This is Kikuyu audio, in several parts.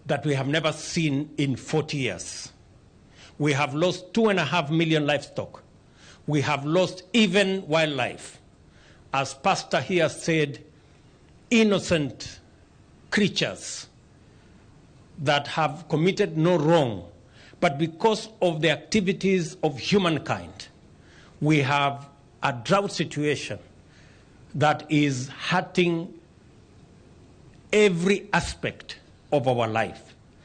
that we have never seen in 40 years. We have lost 2.5 million livestock. We have lost even wildlife. As Pastor here said, innocent creatures that have committed no wrong, but because of the activities of humankind, we have a drought situation that is hurting every aspect of our life.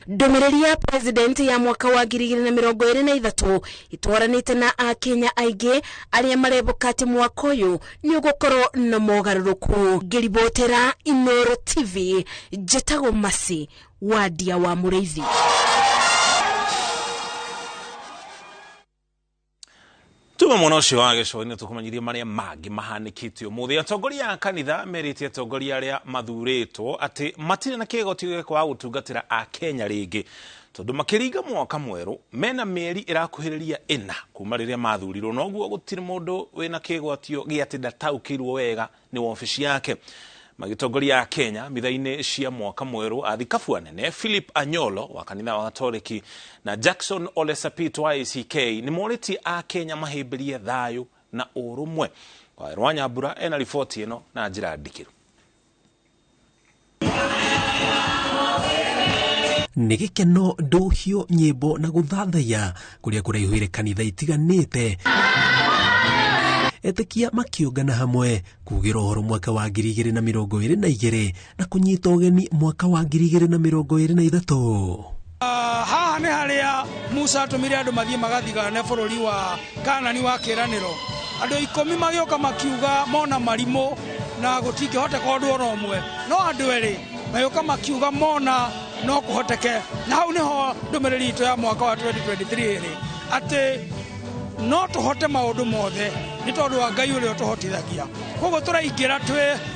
Ndũmĩrĩri ya president ya mwaka wa 2023 itwaranĩte na akenya aingĩ arĩa marebũka atĩ mwaka ũyũ nĩ ũgũkorwo na mogarũrũku. Ngĩribotera Inooro TV, njĩtagwo Mercy Wandia wa Mũrĩithi. Tuma mwana ũcio wa gĩcũa-inĩ tũkũmenyithia marĩa mangĩ mahanĩkĩte ũmũthĩ. Atongoria a kanitha merĩte atongoria arĩa mathurĩtwo atĩ matirĩ na kĩgotio gĩa kwaga gũtungatĩra akenya rĩngĩ tondũ makĩringa mwaka mwerũ mena mĩeri ĩrakuhĩrĩria ĩna kuma rĩrĩa mathurirwo, noguo gũtirĩ mũndũ wĩna kĩgwatio gĩa atĩ ndataũkĩirwo wega nĩ wabici yake. Magĩtongoria a Kenya mitha-inĩ cia mwaka mwerũ, athikabu anene Philip Anyolo wa kanitha wa Katoliki na Jackson Ole Sapit wa ACK nĩ morĩtie a Kenya mahĩmbĩrie thayũ na ũrũmwe. Wawerũ Nyambura ena riboti ĩno na njĩra ndikĩru. Nĩ gĩkeno, ndũhio, nyĩmbo na gũthathaiya kũrĩa kũraihũire kanitha itiganĩte. Etĩkia makĩũngana hamwe kugĩra ũhoro mwaka wa 2022 na kũnyita ũgeni mwaka wa 2023. Haha nĩ harĩa Musa atũmire andũ mathiĩ magathigane bũrũri wa Kanani wa kĩĩranĩro. Andũ 10 magĩũka makiuga mona marimũ na gũtingĩhoteka ũndũ ona ũmwe, no andũ erĩ magĩũka makiuga mona no kũhoteke. Na hau nĩho ndũmĩrĩri itũ ya mwaka wa 2023 ĩrĩ atĩ no tũhote maũndũ mothe nĩ tondũ wa Ngai ũrĩa ũtũhotithagia. Koguo tũraingĩra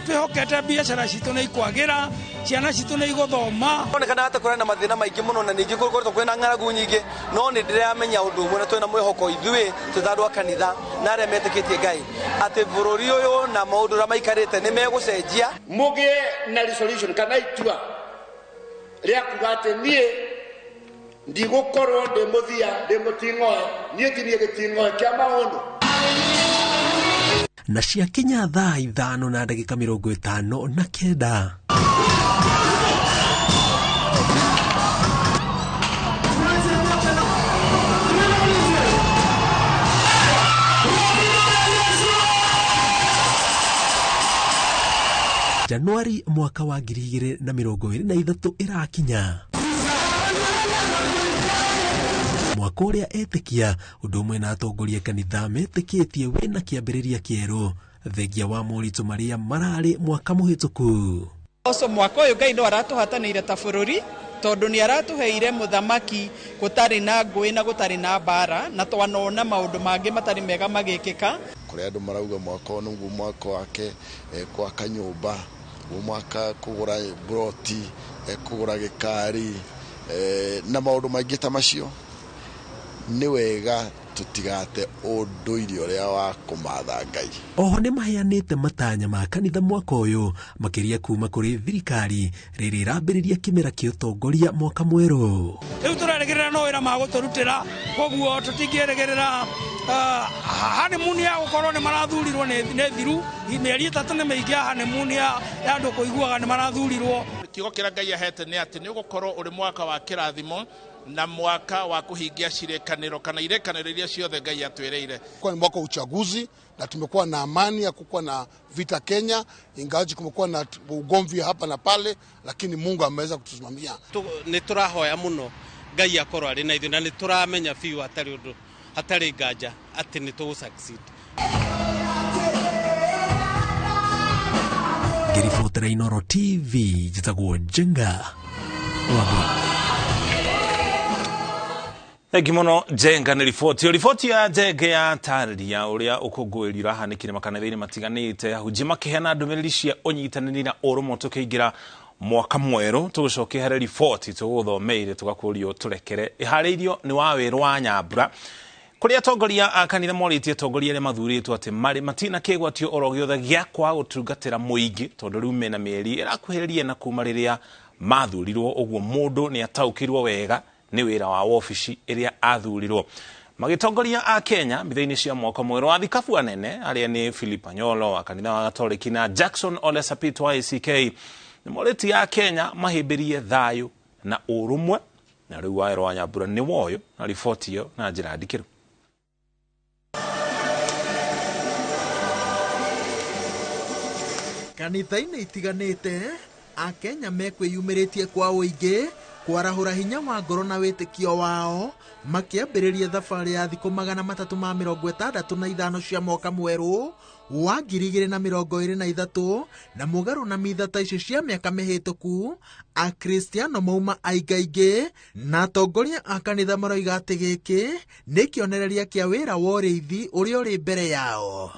twĩhokete biacara citũ nĩ ikwagĩra, ciana citũ nĩ igũthoma. Onekana atĩ kũrĩ na mathĩna maingĩ mũno na ningĩ gũkoretwo kwĩna ng'aragu nyingĩ, no nĩ ndĩramenya ũndũ ũmwe na twĩna mwĩhoko ithuĩ twĩ ta andũ a kanitha na arĩa metĩkĩtie Ngai atĩ bũrũri ũyũ na maũndũ ũrĩa maikarĩte nĩ megũcenjia. Mũgĩe na resolution kana itua rĩa kuga atĩ niĩ ndigũkorwo ndĩ mũthia ndĩ mũting'oe, niĩ ti niĩ gĩting'oe kĩa maũndũ. Na ciakinya thaa 5:59. Januari mwaka wa 2023 ĩrakinya. Mwaka ũrĩa etĩkia ũndũ ũmwe na atongoria kanitha metĩkĩtie wĩna kĩambĩrĩria kĩerũ thengia wa moritũ marĩa mararĩ mwaka mũhĩtũku. Ũcio mwaka ũyũ Ngai no aratũhatanĩire ta bũrũri tondũ nĩ aratũheire mũthamaki gũtarĩ na ngũĩ na gũtarĩ na mbara, na twanona maũndũ mangĩ matarĩ mega magĩkĩka. Kũrĩ andũ marauga mwaka ũyũ nĩguo mwaka wake gwaka nyũmba, nĩguo mwaka kũgũra broti, kũgũra gĩkari, na maũndũ maingĩ ta macio. Nĩ wega tũtigate ũndũire ũrĩa wa kũmatha Ngai. Oho nĩ maheanĩte matanya ma kanitha mwaka ũyũ makĩria kuma kũrĩ thirikari rĩrĩa ĩrambĩrĩria kĩmera kĩa ũtongoria mwaka mwerũ. Rĩu tũrerĩgĩrĩra no wĩra magũtũrutĩra, koguo tũtingĩrĩgĩrĩra honeymoon ya gũkorwo nĩ marathurirwo nĩ thiru. Mĩeri 3 nĩ mĩingĩ ya honeymoon ya andũ kũiguaga nĩ marathurirwo. Kiugo kĩrĩa Ngai ahete nĩ atĩ nĩ ũgũkorwo ũrĩ mwaka wa kĩrathimo na mwaka wa kuhingia cirekanĩro kana irekanĩro iria ciothe Ngai atwĩrĩire. Kwa ni mwaka wa uchaguzi na tumekuwa na amani, hakukuwa na vita Kenya, ingawaje kumekuwa na ugomvi hapa na pale, lakini Mungu ameweza kutusimamia. Nĩ tũrahoya mũno Ngai akorwo arĩ na ithuĩ na nĩ tũramenya biũ hatarĩ ũndũ, hatarĩ nganja atĩ nĩ tũgũ succeed. Ngĩribotera Inooro TV, njĩtagwo Njenga Wambui. Thengi mũno Njenga nĩ riboti. Riboti ya Njenga ya tarĩria ũrĩa ũkũngũĩri ũrahanĩkire makanitha-inĩ matiganĩte, ahunjia makĩheana ndũmĩrĩri cia ũnyitanĩri na ũrũmwe tũkĩingĩra mwaka mwerũ. Tũgũcokia harĩ riboti tũgũthomeire tũgakũrio tũrekere ĩharĩirio nĩ Wawerũ wa Nyambura kũrĩa atongoria a kanitha morĩtie atongoria arĩa mathurĩtwo atĩ marĩ matina kĩgwatio oro gĩothe gĩa kwaga gũtungatĩra mũingĩ tondũ rĩu mena mĩeri ĩrakuhĩrĩria na kuma rĩrĩa mathurirwo ũguo mũndũ nĩ ataũkĩirwo wega nĩ wĩra wa wobici ĩrĩa athurirwo. Magĩtongoria a Kenya mitha-inĩ cia mwaka mwerũ wa thikabu anene arĩa nĩ Philip Anyolo wa kanitha wa Gatoreki na Jackson Ole Sapit wa ACK nĩ morĩtie a Kenya mahĩmbĩrie thayũ na ũrũmwe. Na rĩu Wawerũ wa Nyambura nĩ woyo na riboti ĩyo na njĩra ndikĩru. Kanitha-inĩ itiganĩte Akenya mekwĩyumĩrĩtie kwa ũingĩ kwarahũra hinya wa ngoro na wĩtĩkio wao makĩambĩrĩria thabarĩ ya thikũ 365 cia mwaka mwerũ wa 2023 na mũgarũ na mitha ta icio cia mĩaka mĩhĩtũku. Akristiano mauma aingaingĩ na atongoria a kanitha maroiga atĩ gĩkĩ nĩ kĩonereria kĩa wĩra wa ũrĩithi ũrĩa ũrĩ mbere yao.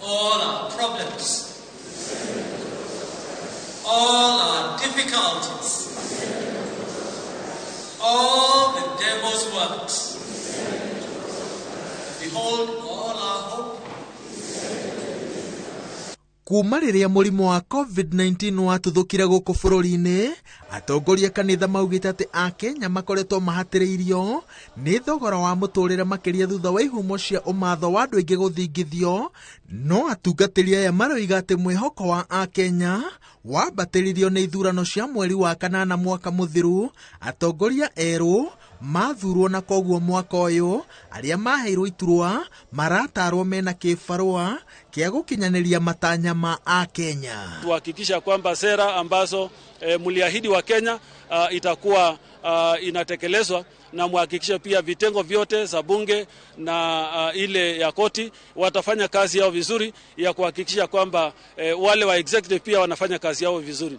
All our problems, all our difficulties, all the devil's works. Behold, all our hope. Kuma rĩrĩa mũrimũ wa COVID-19 watuthũkire gũkũ bũrũri-inĩ, atongoria kanitha maugĩte atĩ Akenya makoretwo mahatĩrĩirio nĩ thogora wa mũtũrĩre makĩria thutha wa ihumo cia ũmatho wa andũ aingĩ gũthingithio. No atungatĩri aya maroiga atĩ mwĩhoko wa Akenya wambatĩririo nĩ ithurano cia mweri wa 8 mwaka mũthiru, atongoria erũ mathurwo na koguo mwaka ũyũ arĩa maheirwo iturwa maratarwo mena kĩbarũa kĩa gũkinyanĩria matanya ma Akenya. Tuhakikisha kwamba sera ambazo mliahidi wa Kenya itakuwa inatekelezwa, na muhakikishe pia vitengo vyote za bunge na ile ya koti watafanya kazi yao vizuri ya kuhakikisha kwamba wale wa executive pia wanafanya kazi yao vizuri.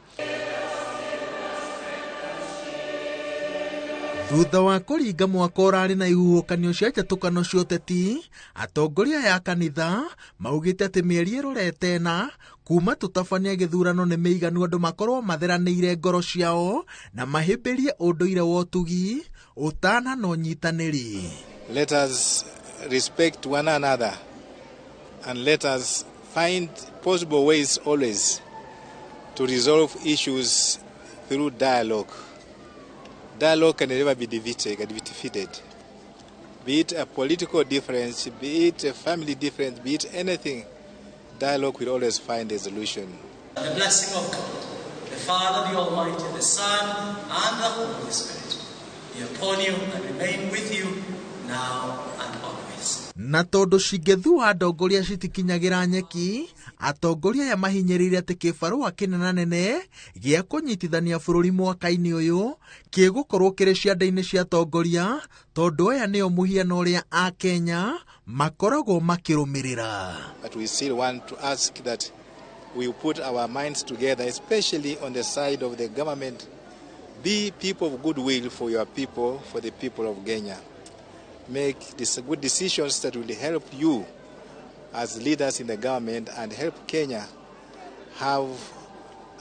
Thutha wa kũringa mwaka ũrarĩ na ihuhũkanio cia njatũkano cia ũteti, atongoria ya kanitha maugĩte atĩ mĩeri ĩrorete ĩna kuma tũtabania gĩthurano nĩ mĩiganu andũ makorwo matheranĩire ngoro ciao na mahĩmbĩrie ũndũire wa ũtugi, ũtana na ũnyitanĩri. Let us respect one another and let us find possible ways always to resolve issues through dialogue. Dialogue can never be defeated. Be it a political difference, be it a family difference, be it anything, dialogue will always find a solution. The blessing of God, the Father, the Almighty, the Son, and the Holy Spirit be upon you and remain with you now and always. Na tondũ cingĩthua ndongoria citikinyagira nyeki, atongoria aya mahinyĩrĩirie atĩ kĩbarũa kĩnenanene gĩa kũnyitithania bũrũri mwaka-inĩ ũyũ kĩgũkorwo kĩrĩ ciande-inĩ cia atongoria, tondũ aya nĩo mũhiano ũrĩa Akenya makoragwo makĩrũmĩrĩra. But we still want to ask that we put our minds together, especially on the side of the government. Be people of goodwill for your people, for the people of Kenya. Make these good decisions that will help you as leaders in the government and help Kenya have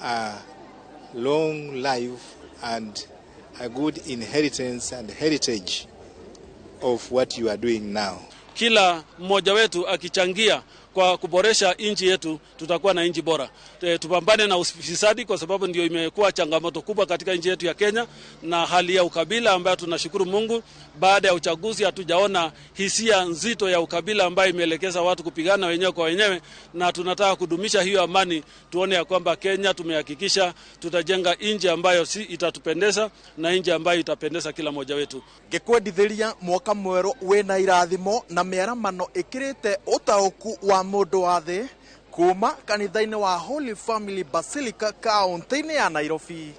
a long life and a good inheritance and heritage of what you are doing now. Kila mmoja wetu akichangia kwa kuboresha nchi yetu, tutakuwa na nchi bora. Tupambane na ufisadi kwa sababu ndio imekuwa changamoto kubwa katika nchi yetu ya Kenya, na hali ya ukabila ambayo tunashukuru Mungu baada ya uchaguzi hatujaona hisia nzito ya ukabila ambayo imeelekeza watu kupigana wenyewe kwa wenyewe, na tunataka kudumisha hiyo amani. Tuone ya kwamba Kenya tumehakikisha tutajenga nchi ambayo si itatupendeza na nchi ambayo itapendeza kila mmoja wetu. Ngikwendithĩria mwaka mwerũ wĩna irathimo na mĩaramano ĩkĩrĩte ũtaũku wa mũndũ wa thĩ kuma kanitha-inĩ wa Holy Family Basilica kaunti-inĩ ya Nairobi.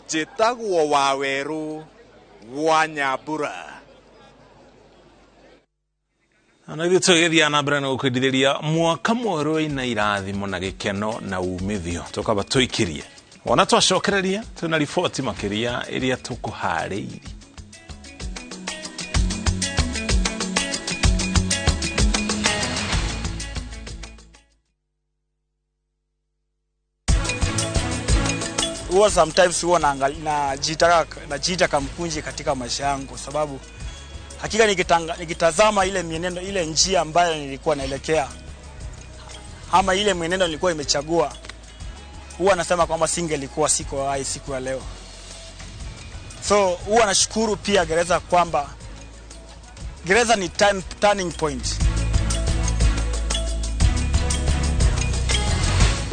Njĩtagwo Wawerũ wa Nyambura. Na ithuĩ tũgĩthiĩ na mbere na gũkwendithĩria mwaka mwerũ wĩna irathimo na gĩkeno na umithio. Tũkaba tũikĩrie wona twacokereria twĩna riboti makĩria ĩrĩa tũkũharĩirie. Huwa sometimes huwa najiita kamkunji katika maisha yangu, sababu hakika nikitazama ile mienendo, ile njia ambayo nilikuwa naelekea ama ile mwenendo nilikuwa nimechagua, huwa nasema kwamba singelikuwa siko hai siku ya leo. So huwa nashukuru pia gereza kwamba gereza ni turning point.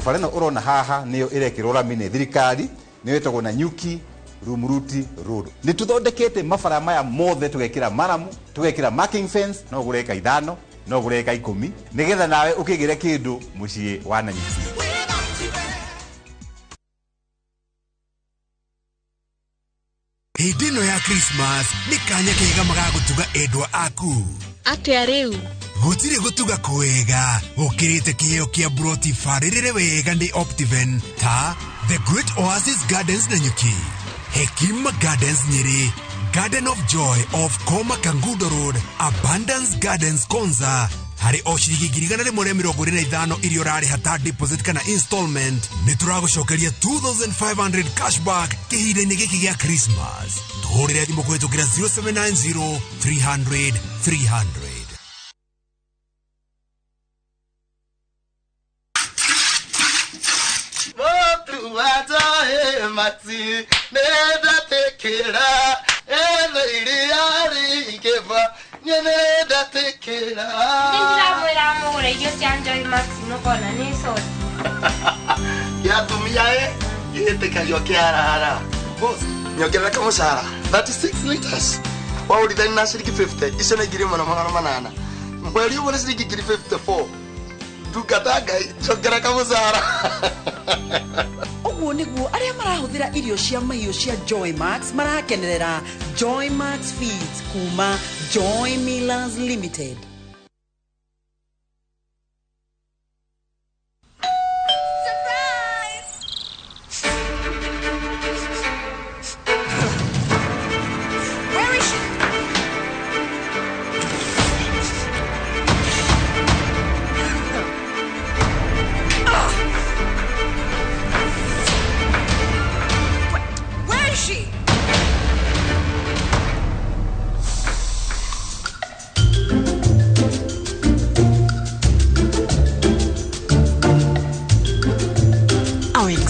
Bara ĩno ũrona haha nĩyo ĩrekĩrwo rami nĩ thirikari, nĩyo ĩtagwo Nanyuki Rumuruti Road. Nĩ tũthondekete mabara maya mothe, tũgekĩra maramu, tũgekĩra marking fence, no ũgũre eka 5, no ũgũre eka 10, nĩgetha nawe ũkĩgĩre kĩndũ mũciĩ wa Nanyuki. Hĩndĩ ĩno ya Christmas nĩ kanya kega magagũtuga endwa aku. Atĩa rĩu? Gũtirĩ gũtuga kwega gũkĩrĩte kĩheo kĩa broti barĩrĩre wega nĩ Optiven ta The Great Oasis Gardens Nanyuki, Hekima Gardens Nyeri, Garden of Joy of Koma Kangundo Road, Abundance Gardens Konza. Harĩ o ciringi 125 iria ũrarĩha ta deposit kana installment, nĩ tũragũcokeria 2500 cashback kĩhinda-inĩ gĩkĩ gĩa Christmas. Tũhũrĩre thimũ kũhĩtũkĩra 0790 300 300. Nyongerera mũcara 36 liters waũrithani na ciringi 50 icio nĩ 1800 mweri ũmwe nĩ ciringi 54 ndungata Ngai njongerera kamũcara. Ũguo nĩguo arĩa marahũthĩra irio cia mahiũ cia Joy Max marakenerera Joy Max Feeds kuma Joy Millers Limited.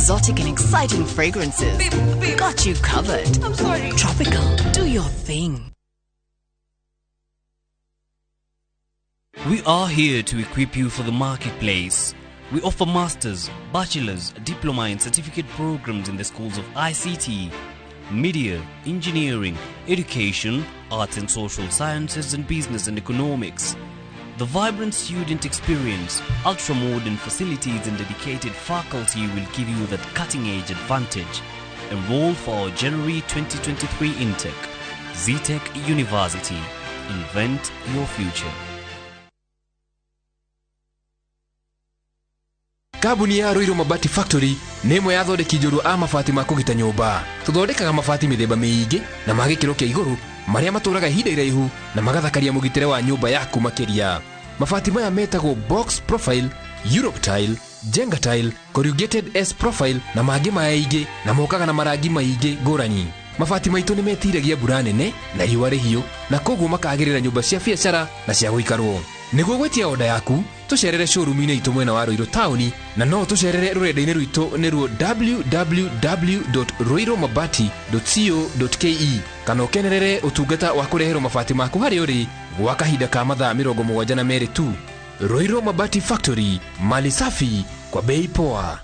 Exotic and exciting fragrances got you covered. I'm sorry. Tropical, do your thing. We are here to equip you for the marketplace. We offer masters, bachelor's, diploma and certificate programs in the schools of ICT, media, engineering, education, arts and social sciences and business and economics. The vibrant student experience, ultra-modern facilities and dedicated faculty will give you that cutting-edge advantage. Enroll for our January 2023 intake. Zetech University. Invent your future. Kambuni ya Ruiru Mabati Factory nĩ ĩmwe ya athondeki njorua a mabati ma kũgita nyũmba. Tũthondekaga mabati mĩthemba mĩingĩ na ma gĩkĩro kĩa igũrũ marĩa matũraga ihinda iraihu na magathakaria mũgitĩre wa nyũmba yaku makĩria. Mabati maya metagwo box profile, Europe tile, Jenga tile, corrugated S profile na mangĩ maingĩ na mokaga na marangi maingĩ ngũrani. Mabati maitũ nĩ metiragia mbura nene na riũa rĩhiũ na koguo makagĩrĩra nyũmba cia biacara na cia gũikarwo. Nĩguo gwĩtia oda yaku tũcerere showroom-inĩ itũ mwena wa Ruiru taũni na no tũcerere rũrenda-inĩ rwitũ nĩruo www.ruirumabati.co.ke kana ũkenerere ũtungata wa kũreherwo mabati maku harĩa ũrĩ gwa kahinda ka mathaa 72 tu. Ruiru Mabati Factory, mali safi kwa bei poa.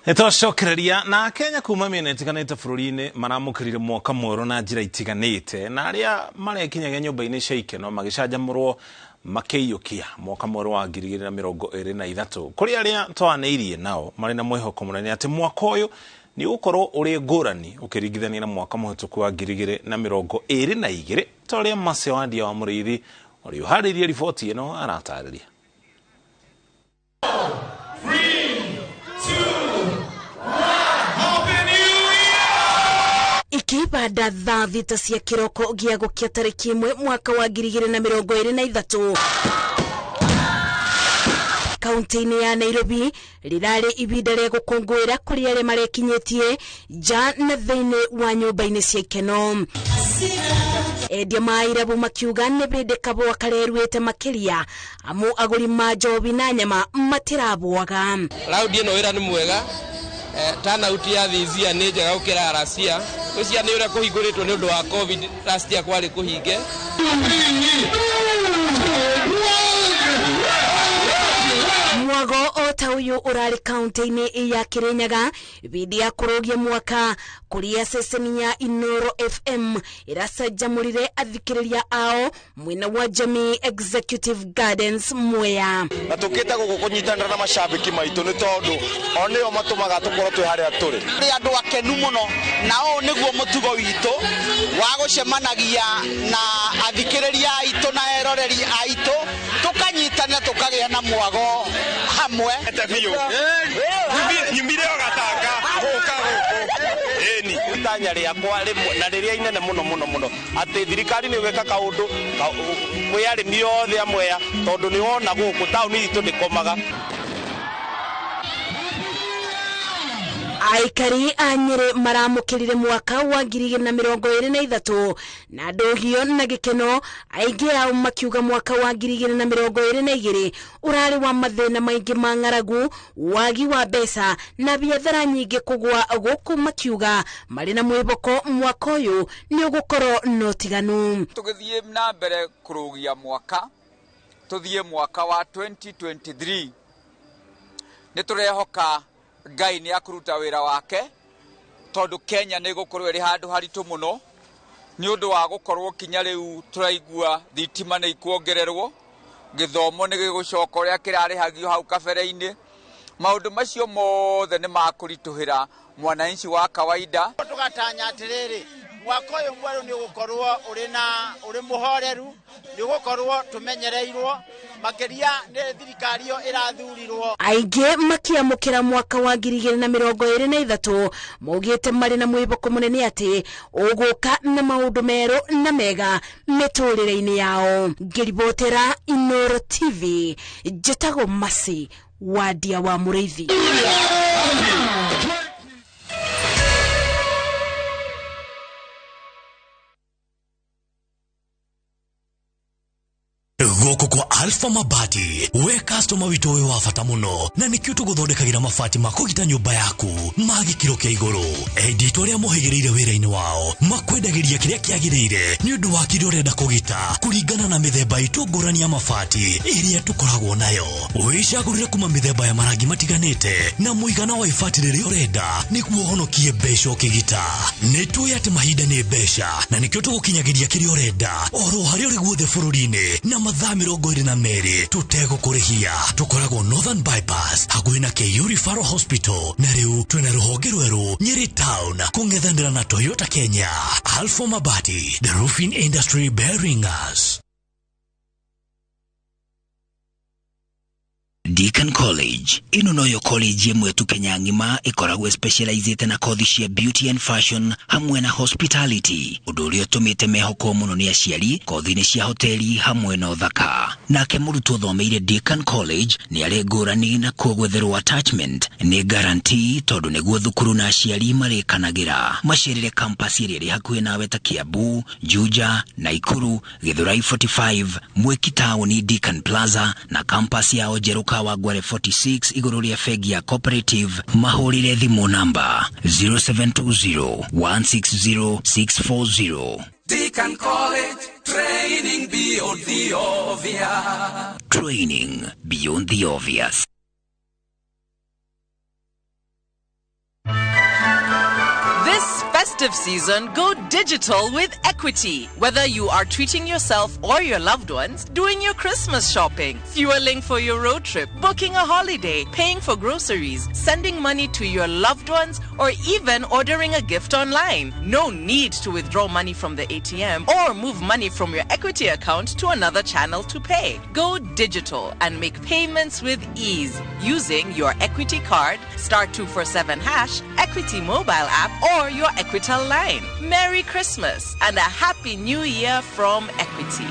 Nĩtwacokereria na Kenya kuma mĩena ĩtiganĩte bũrũri-inĩ maramũkĩrire mwaka mwerũ na njĩra itiganĩte na arĩa marekinyagia nyũmba-inĩ cia ikeno magĩcanjamũrwo makĩiyũkia mwaka mwerũ wa 2023 kũrĩ arĩa twanĩirie nao marĩ na mwĩhoko mũnene atĩ mwaka ũyũ nĩ ũgũkorwo ũrĩ ngũrani ũkĩringithania na mwaka mũhĩtũku wa 2022 ta ũrĩa Mercy Wandia wa Mũrĩithi ũrĩa ũharĩirie riboti ĩno aratarĩria. Ikibanda thaa 6 cia kĩroko gĩa gũkia tarĩki 1 mwaka wa 2023 kaunti-inĩ ya Nairobi rĩrarĩ ibinda rĩa gũkũngũĩra kũrĩ arĩa marekinyĩtie nja na thĩinĩ wa nyũmba-inĩ cia ikeno. Endia ma irabu makiuga nĩ bĩndĩ kabũa kareruĩte makĩria amu agũri ma njobi na nyama matirabwaga. Raundi ĩno wĩra nĩ mwega, turnout ya thizia nĩ njega gũkĩra racia ũcia nĩ ũrĩa kũhingũrĩtwo nĩ ũndũ wa COVID last year kwarĩ kũhinge. Mwago o ta ũyũ ũrarĩ kaunti-inĩ ya Kirinyaga bindi ya kũrũgia mwaka kũrĩa ceceni ya Inoro FM ĩracanjamũrire athikĩrĩria ao mwena wa Jamii Executive Gardens Mwea. Na tũkĩte gũkũ kũnyitanĩra na macambĩki maitũ nĩ tondũ o nĩo matũmaga tũkorwo twĩ harĩa tũrĩ. Nĩ andũ akenu mũno na ũũ nĩguo mũtugo witũ wa gũcemanagia na athikĩrĩria aitũ na eroreri aitũ tũkanyitanĩra tũkagĩa na mwago hamwe. Nyumire o gatanga gũka gũkũ ĩni itanya rĩakwa rĩmwe na rĩrĩa inene mũno mũno mũno atĩ thirikari nĩ gwĩka kaũndũ kwĩ arĩmi othe a Mwea tondũ nĩ wona gũkũ taũni itũ ndĩkomaga. Aikari a Nyĩrĩ maramũkĩrire mwaka wa 2023 na ndũhio na gĩkeno, aingĩ ao makiuga mwaka wa 2022 ũrarĩ wa mathĩna maingĩ ma ng'aragu, wagi wa mbeca na biathara nyingĩ kũgwa gũkũ, makiuga marĩ na mwĩhoko mwaka ũyũ nĩ ũgũkorwo na ũtiganu. Tũgĩthiĩ na mbere kũrũgia mwaka, tũthiĩ mwaka wa 2023 nĩ tũrehoka Ngai nĩ akũruta wĩra wake tondũ Kenya nĩ ĩgũkorwo ĩrĩ handũ haritũ mũno nĩ ũndũ wa gũkorwo kinya rĩu tũraigua thitima nĩ ikuongererwo, gĩthomo nĩ gĩgũcoka ũrĩa kĩrarĩhagio hau kabere-inĩ. Maũndũ macio mothe nĩ makũritũhĩra mwananchi wa kawaida. Tũgatanya atĩrĩrĩ, mwaka ũyũ mwerũ nĩ ũgũkorwo ũrĩ mũhoreru, nĩ ũgũkorwo tũmenyereirwo makĩria nĩ thirikari ĩyo ĩrathurirwo. Aingĩ makiamũkĩra mwaka wa 2023 maugĩte marĩ na mwĩhoko mũnene atĩ ũgũka na maũndũ merũ na mega mĩtũrĩre-inĩ yao. Ngĩribotera Inoro TV, njĩtagwo Mercy Wadia wa Mũrĩithi. Gũkũ kwa Alpha Mabati, we customer witũ wĩ wa bata mũno na nĩkĩo tũgũthondekagĩra mabati ma kũgita nyũmba yaku ma gĩkĩro kĩa igũrũ. Endi arĩa mohĩgĩrĩire wĩra-inĩ wao makwendagĩria kĩrĩa kĩagĩrĩire nĩ ũndũ wa kĩrĩa ũrenda kũgita kũringana na mĩthemba itũ ngũrani ya mabati ĩrĩa tũkoragwo nayo. Wĩcagũrĩre kuma mĩthemba ya marangi matiganĩte na mũigana wa ibati rĩrĩa ũrenda nĩguo ũhonokie mbeca ũkĩgita. Nĩ tũĩ atĩ mahinda nĩ mbeca na nĩkĩo tũgũkinyagĩria kĩrĩa ũrenda oro harĩa ũrĩ guothe bũrũri-inĩ na mathaa 22 tũtegũkũrĩhia. Tũkoragwo Northern Bypass hakuhĩ na KU Referral Hospital na rĩu twĩna rũhonge rwerũ Nyeri Town kũng'ethanĩra na Toyota Kenya. Alpha Mabati, the roofing industry bearing us. Deacon College ino noyo college ĩmwe tu Kenya ng'ima ĩkoragwo specialized na kothi cia beauty and fashion hamwe na hospitality, ũndũ ũrĩa ũtũmĩte mehokwo mũno nĩ aciari kothi-inĩ cia hoteli hamwe na ũthaka. Nake mũrutwo ũthomeire Deacon College nĩ arĩ ngũrani na kuo gwetherwo attachment nĩ guarantee tondũ nĩguo thukuru na aciari marĩkanagĩra. Macerere campus ĩrĩa ĩrĩ hakuhĩ nawe ta Kiambu, Juja, Naikuru, Githurai 45, Mwiki Town, Deacon Plaza na campus yao njerũ Kawangware 46 igũrũ rĩa bengi ya Cooperative. Mahũrĩre thimũ namba 0720 160 640. Deacon College, training beyond the obvious. Training beyond the obvious. This festive season, go digital with Equity. Whether you are treating yourself or your loved ones, doing your Christmas shopping, fueling for your road trip, booking a holiday, paying for groceries, sending money to your loved ones, or even ordering a gift online. No need to withdraw money from the ATM or move money from your Equity account to another channel to pay. Go digital and make payments with ease using your Equity card, *247#, Equity mobile app, or your Equitel line. Merry Christmas and a Happy New Year from Equity.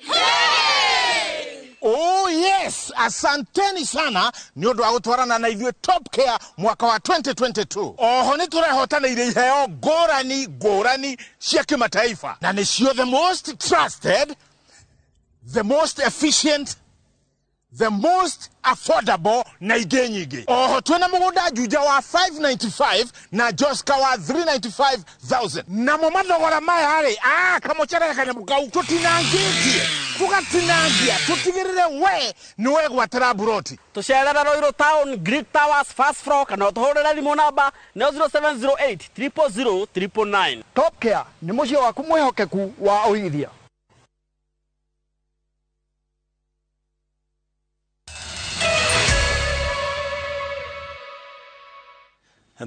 Hey! Oh yes! Asanteni sana nĩ ũndũ wa gũtwarana na ithuĩ Top Care mwaka wa 2022. Oho nĩ tũrehotanĩire iheo ngũrani ngũrani cia kĩmataifa, na nĩcio the most trusted, the most efficient, the most affordable na ingĩ nyingĩ. Oho twĩna mũgũnda Juja wa 595 na Joska wa 395,000. Namo mathogora maya rĩ, kamũcere kanyamũ kau tũtinangĩtie, tũgatinangia tũtigĩrĩre we nĩ wegwatĩra mburoti. Tũcerere Ruiru Town, Great Towers, first floor, kana ũtũhũrĩre thimũ namba nĩyo 0708 000 999. Top Care nĩ mũciĩ waku mwĩhokeku wa ũigithia.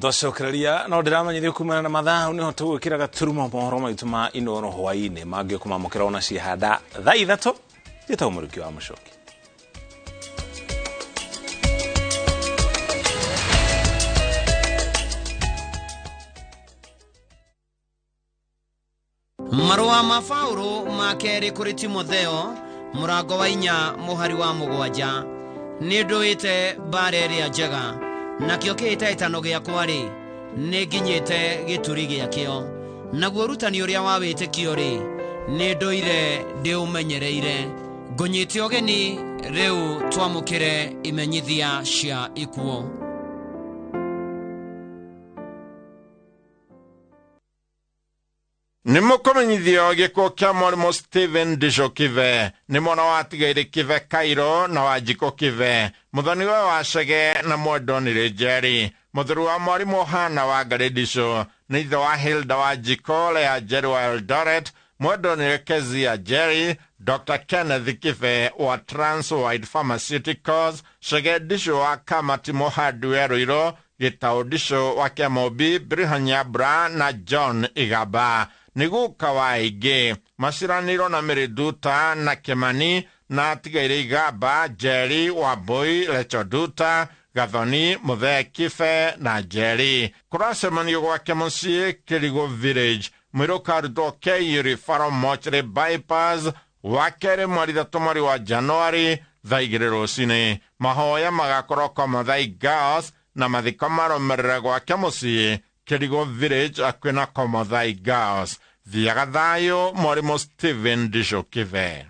Twacokereria no ndĩramanyithio kumana na mathaa nĩho tũgwĩkĩra gaturumo mohoro maitũ ma Inooro hwaĩ-inĩ mangĩ kũmamũkĩra ona ciahanda thaa 3. Njĩtagwo Mũrĩki wa Mũcoki. Marũa ma Paũlũ ma kerĩ kũrĩ Timotheo mũrango wa 4 mũhari wa 7. Nĩ ndũĩte mbara ĩrĩa njega, nakĩo kĩhĩtahĩtano gĩakwa rĩ, nĩ nginyĩte gĩturi gĩakĩo, naguo ũrutani ũrĩa wa wĩtĩkio rĩ, nĩ ndũire ndĩũmenyereire. Ngũnyite ũgeni rĩu twamũkĩre imenyithia cia ikuũ. Nĩ mũkũmenyithio gĩkuũ kĩa mwarimũ Stephen Ndisho Kibe, nĩ mwana wa Atigaire Kibe Kairo na Wanjikũ Kibe, mũthoni we wa Chege na mwendwo nĩ Njeri, mũthuri wa mwarimũ Hana wa Ngarĩ Ndisho, nĩ ithe wa Hilda Wanjikũ, Lea Njeri wa Eldoret, mwendwo nĩ Kezia Njeri, Dr. Kenneth Kibe wa Transwide Pharmaceuticals, Chege Ndisho wa Kamati Mũhandi Ruiru, Gĩtaũ Ndisho wa Kĩamũmbi, Brihanya Bra na John Igaba. Nĩ guka wa aingĩ maciranĩirwo na Mary Nduta na Kĩmani na Atigaire Igamba, Njeri Wambui, Lecho Nduta, Gathoni Mũthee Kibe na Njeri. Kũracemanio gwake mũciĩ Kĩrigũ Village, mwĩrĩ ũkarutwo KU Referral Mortuary Bypass, wa kerĩ mweri 3 mweri wa Januari thaa 2 rũcinĩ. Mahoya magakorwo Komothai Girls na mathiko marũmĩrĩre gwake mũciĩ Kĩrigũ Village hakuhĩ na Komothai Girls. Thiaga thayũ mwarimũ Stephen Ndisho Kibe.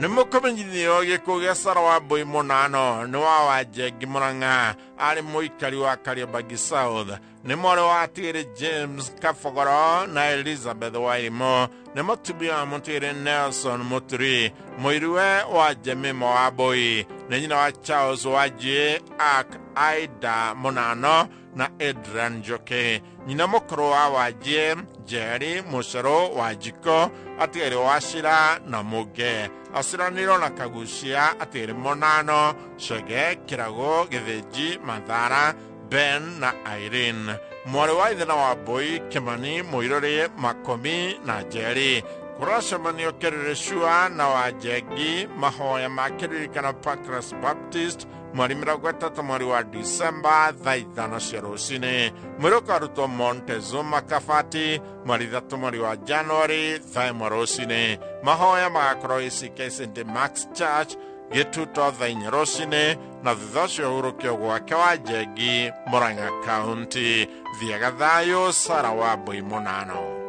Nĩ mũkũmenyithio gĩkuũ gĩa Sarah Wambui Mũnano, nĩ wa Wanjengi Mũrang'a, arĩ mũikari wa Kariobangi South, nĩ mwarĩ wa Atigĩrĩ James Kabogoro na Elizabeth Wairimu, nĩ mũtumia wa Mũtigĩrĩ Nelson Mũturi, mũiruwe wa Jemima Wambui, nĩ nyina wa Charles Wanjĩ, Ak Aida Mũnano na Adrian Njoki, nyina mũkũrũ wa Wanjĩ, Njeri Mũcerũ Wanjikũ, Atigĩrĩ Wacira na Mũnge, aciranĩirwo na Kagucia, Atigĩrĩ Mũnano, Chege, Kĩrago, Gĩthĩnji, Mathara, Ben na Irene, mwarĩ wa ithe na Wambui, Kĩmani, Mũirũrĩ, Makomi na Njeri. Kũracemanio Kĩrĩrĩcua na Wanjengi, mahoya ma kĩririkano Pancras Baptist, mweri 30 mweri wa Disemba thaa 5 cia rũcinĩ. Mwĩrĩ ũkarutwo Montezuma Kabati, mweri 3 mweri wa Januari thaa 1 rũcinĩ. Mahoya magakorwo ACK St Mark's Church, Gĩtuto thaa 4 rũcinĩ, na thutha ũcio ũhurũkio gwake Wanjengi, Murang'a County. Thiaga thayũ Sarah Wambui Mũnano.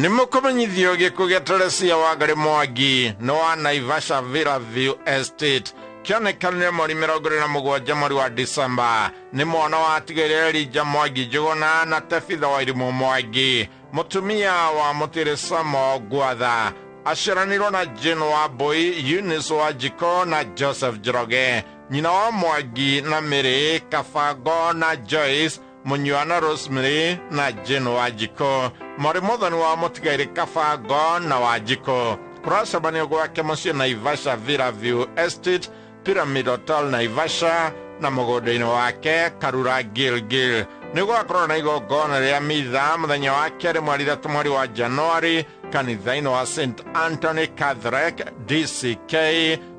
Nĩ mũkũmenyithio gĩkuũ gĩa Teresia Wangari Mwangi, nĩ wa Naivasha Villa View Estate, kĩonekanire mweri 27 mweri wa Disemba, nĩ mwana wa Atigĩrĩre Elijah Mwangi Njũgũna na Tebitha Wairimũ Mwangi, mũtumia wa Mũtĩrĩ Samo Ngwatha, aciaranĩirwo na Jane Wambui, Eunice Wanjikũ na Joseph Njoroge, nyina wa Mwangi na Mary Kabango na Joyce Mũnyua na Rosemary na Jane Wanjikũ, mwarĩ mũthoni wa Mũtigairĩ Kabango na Wanjikũ. Kũracemanio gwake mũciĩ Naivasha Villa View Estate, Pyramid Hotel Naivasha, na mũgũnda-inĩ wake Karura Gilgil. Nĩ gũgakorwo na igongona rĩa mitha mũthenya wa kerĩ mweri 3 mweri wa Januari kanitha-inĩ wa St Anthony Catholic DCK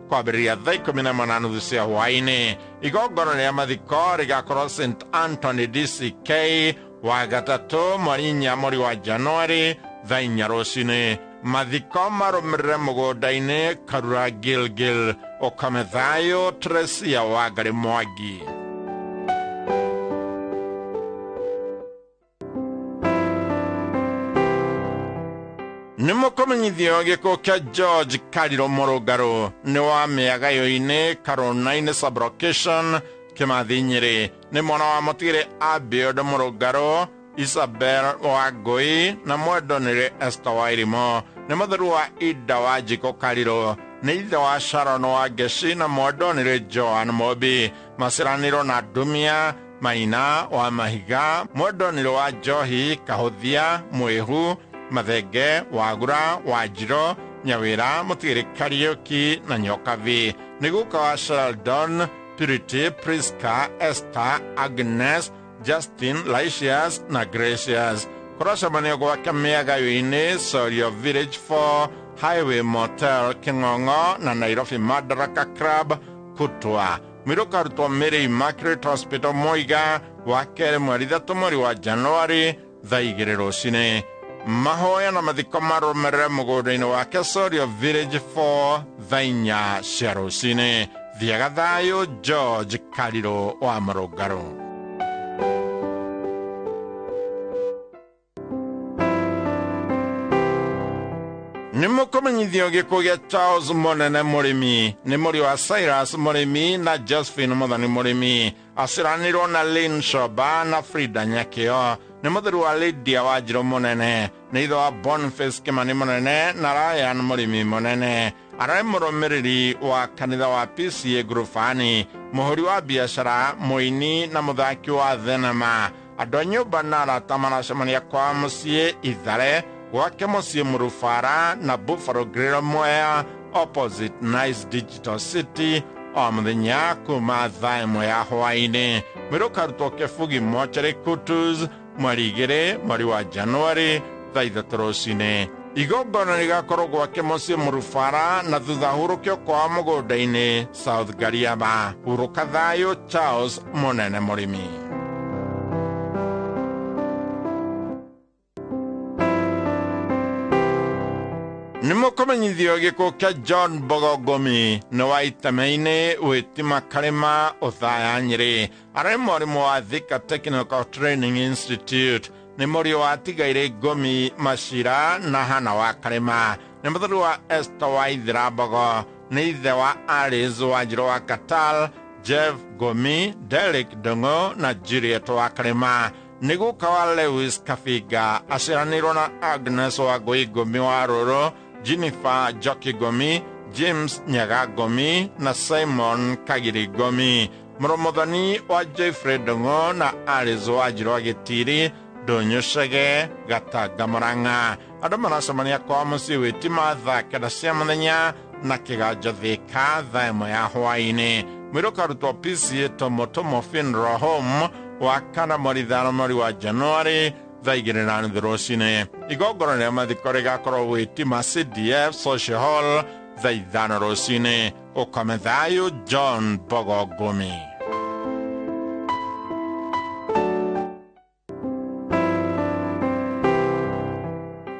kwambĩrĩria thaa 11:30 cia hwaĩ-inĩ. Igongona rĩa mathiko rĩgakorwo St Anthony DCK wa gatatũ mweri 4 mweri wa Januari thaa 4 rũcinĩ. Mathiko marũmĩrĩre mũgũnda-inĩ Karura Gilgil. Ũkome thayũ. Teresia Wangari Mwangi. Nĩ mũkũmenyithio gĩkuũ kĩa George Kariro Mũrũngarũ nĩ wa mĩagayo-inĩ Karũna-inĩ sublocation Kĩmathi Nyĩrĩ. Nĩ mwana wa mũtigĩrĩ Abiod Mũrũngarũ, Isabel Wangũi na mwendonĩrĩ Esther Wairimo. Nĩ mũtheru wa Ida wa Njiko Kariro. Nĩ ithe wa Sharon wa Ngeci na mwendonĩrĩ Joan Mobi. Maciranĩirwo na Ndumia Maina wa Mahiga, mwendonĩrĩ wa Njohi Kahũthia Mwĩhu Mathenge Wagura Wanjiro Nyawĩra Mũtigĩrĩ Kariũki na Nyokabi. Nĩ guka wa Sheldon, Purity, Priska, Esther, Agnes, Justin, Lysias na Gracious. Kũracemanio gwake mĩagayo-inĩ Sorio Village 4 Highway Motel King'ong'o na Nairobi Madaraka Club Kutwa. Mwĩrĩ ũkarutwo Mary Immaculate Hospital Moiga wa kerĩ mweri 3 mweri wa Januari thaa 2 rũcinĩ. Mahoya na mathiko marũmĩrĩre mũgũnda-inĩ wake Sorio Village 4 thaa 4 cia rũcinĩ. Thiaga thayũ. George Kariro wa Mũrũngarũ. Nĩ mũkũmenyithio gĩkuũ gĩa Charles Mũnene Mũrĩmi. Nĩ mũriũ wa Cyrus Mũrĩmi na Josephine Mũthoni Mũrĩmi. Aciranĩirwo na Lynn Shoba na Frida Nyakĩo. Nĩ mũtheru wa Lydia Wanjirũ Mũnene. Nĩ ithe wa Boniface Kĩmani Mũnene na Ryan Mũrĩmi Mũnene. Ararĩ mũrũmĩrĩri wa kanitha wa PCA Ngurubani, mũhũri wa biacara, mũini na mũthaki wa thenema. Andũ a nyũmba na arata maracemania kwa mũciĩ Ithare, gwake mũciĩ Mũrubara na Buffalo Grill Mwea opposite Nice Digital City o mũthenya kuma thaa 1 ya hwaĩ-inĩ. Mwĩrĩ ũkarutwo Kĩbugi Mochari Kutus mweri 2 mweri wa Januari thaa 3 rũcinĩ. Igongona rĩgakorwo gwake mũciĩ Mũrubara na thutha hurũkio kwao mũgũnda-inĩ South Gariaba. Hurũka thayũ. Charles Mũnene Mũrĩmi. Nĩ mũkũmenyithio gĩkuũ kĩa John Mbogo Ngũmi nĩ wa Iteme-inĩ Wĩtima Karĩma Ũthaya Nyĩrĩ. Ararĩ mwarimũ wa Thika Technical Training Institute. Nĩ mũriũ wa Tigairĩ Ngũmi Macira na Hana wa Karĩma. Nĩ mũtheru wa Esther wa Ithira Mbogo. Nĩ ithe wa Alice Wanjirũ wa Katal, Jeff Ngũmi, Derek Ndung'u na Juliet wa Karĩma. Nĩ guka wa Lewis Kabiga. Aciaranĩirwo na Agnes Wangũi Ngũmi wa Rũrũ, Jennifer Njoki Ngũmi, James Nyaga Ngũmi na Simon Kagiri Ngũmi. Mũrũmũthoni wa Jeffrey Ndung'u na Alice Wanjirũ wa Gĩtiri, Ndũnyũ Cege, Gatanga Mũrang'a. Andũ maracemania kwa mũciĩ Wĩtima thaa 9 cia mũthenya na kĩganjo Thika thaa 1 ya hwaĩ-inĩ. Mwĩrĩ ũkarutwo PCA Tomotomo Funeral Home wa kana mweri 5 mweri wa Januari thaa 2:30 rũcinĩ. Igongona rĩa mathiko rĩgakorwo Wĩtima CDF Social Hall thaa 5 rũcinĩ. Ũkome thayũ. John Mbogo Ngũmi.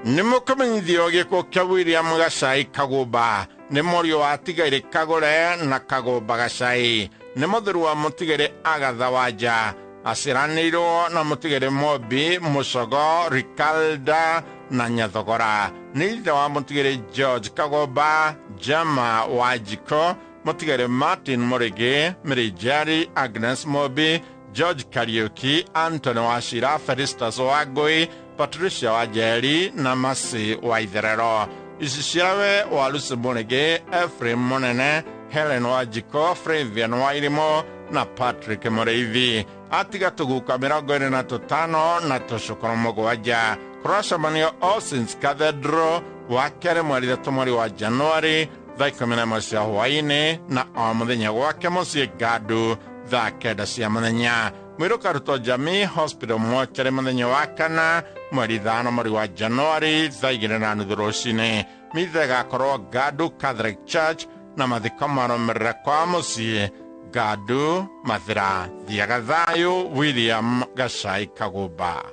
Nĩ mũkũmenyithio gĩkuũ kĩa William Gacai Kagũmba. Nĩ mũriũ wa Tigairĩ Kagũre na Kagũmba Gacai. Nĩ mũtheru wa mũtigĩrĩ Agatha Wanja. Aciaranĩirwo na mũtigĩrĩ Mobi Mũcogo Rikalda na Nyathogora. Nĩ ithe wa mũtigĩrĩ George Kagũmba, Jama wa Njiko, mũtigĩrĩ Martin Mũrĩgĩ, Mĩrĩnjari Agnes Mobi, George Kariuki, Anthony Wachira, Felistas Wangui, Patricia Wanjeri na Masi wa Itherero. Iciciawe wa Lucy Mũrĩgĩ, Ephraim Mũnene, Helen Wanjiko, Flavian Wairimo na Patrick Mũrĩithi. Atiga tũguka 25 na tũcukuru 7. Kũracemanio All Saints Cathedral wa kerĩ mweri 3 mweri wa Januari thaa 11 cia hwaĩ-inĩ na o mũthenya gwake mũciĩ Ngandũ Thaa 9 cia mũthenya. Mwĩrĩ ũkarutwo Jamii Hospital mochari mũthenya wa kana mweri 5 mweri wa Januari thaa 2:30 rũcinĩ. Mitha ĩgakorwo Gadu Catholic Church na mathiko marũmĩrĩre kwa mũciĩ Gadu Mathira. Thiaga thayũ. William Gacai Kagũmba.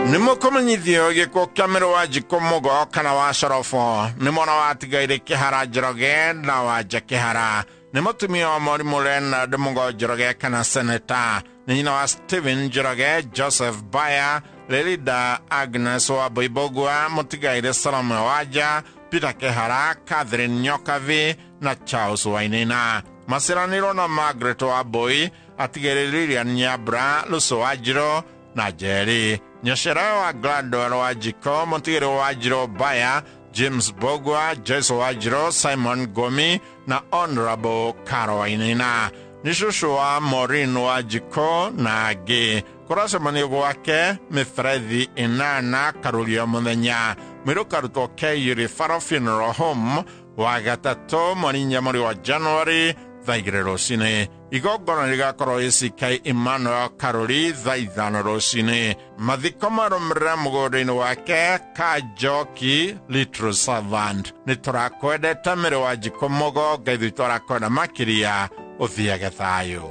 Nĩ mũkũmenyithio gĩkuũ kĩa mĩrũ wa Njikũ Mũgo kana wa Corobo. Nĩ mwana wa Tigairĩ Kĩhara Njoroge na Wanja Kĩhara. Nĩ mũtumia wa Mwarimũ Leonard Mũgo Njoroge kana Seneta. Nĩ nyina wa Stephen Njoroge, Joseph Baya, Lelida Agnes wa Boibogwa, Mũtigairĩ Salome Wanja, Peter Kĩhara, Catherine Nyokavi na Charles Wainaina. Maciaranĩirwo na Margaret wa Mbui, atigĩrĩ Lilian Nyambura, Lucy Wanjirũ na Njeri. Nyacera wa Gladwell wa Njiko, Mũtigĩrĩ wa Njirũ Baya, James Bogwa, Joyce Wanjirũ, Simon Gomi na Honorable Caro Wainaina. Nĩ cũcũ wa Maureen wa Njiko na angĩ. Kũracemanio gwake mĩberethi 8 karũrio mũthenya. Mwĩrĩ ũkarutwo KU Referral Funeral Home wa gatatũ mweri 4 mweri wa Januari thaa 2 rũcinĩ. Igongona rĩgakorwo ACK Emmanuel Karũri thaa 5 rũcinĩ. Mathiko marũmĩrĩre mũgũnda-inĩ wake Kajoki Little Servant. Nĩ tũrakwendete mĩrĩ wa Njikũ Mũgo, Ngai witũ arakwenda makĩria, ũthiage thayũ.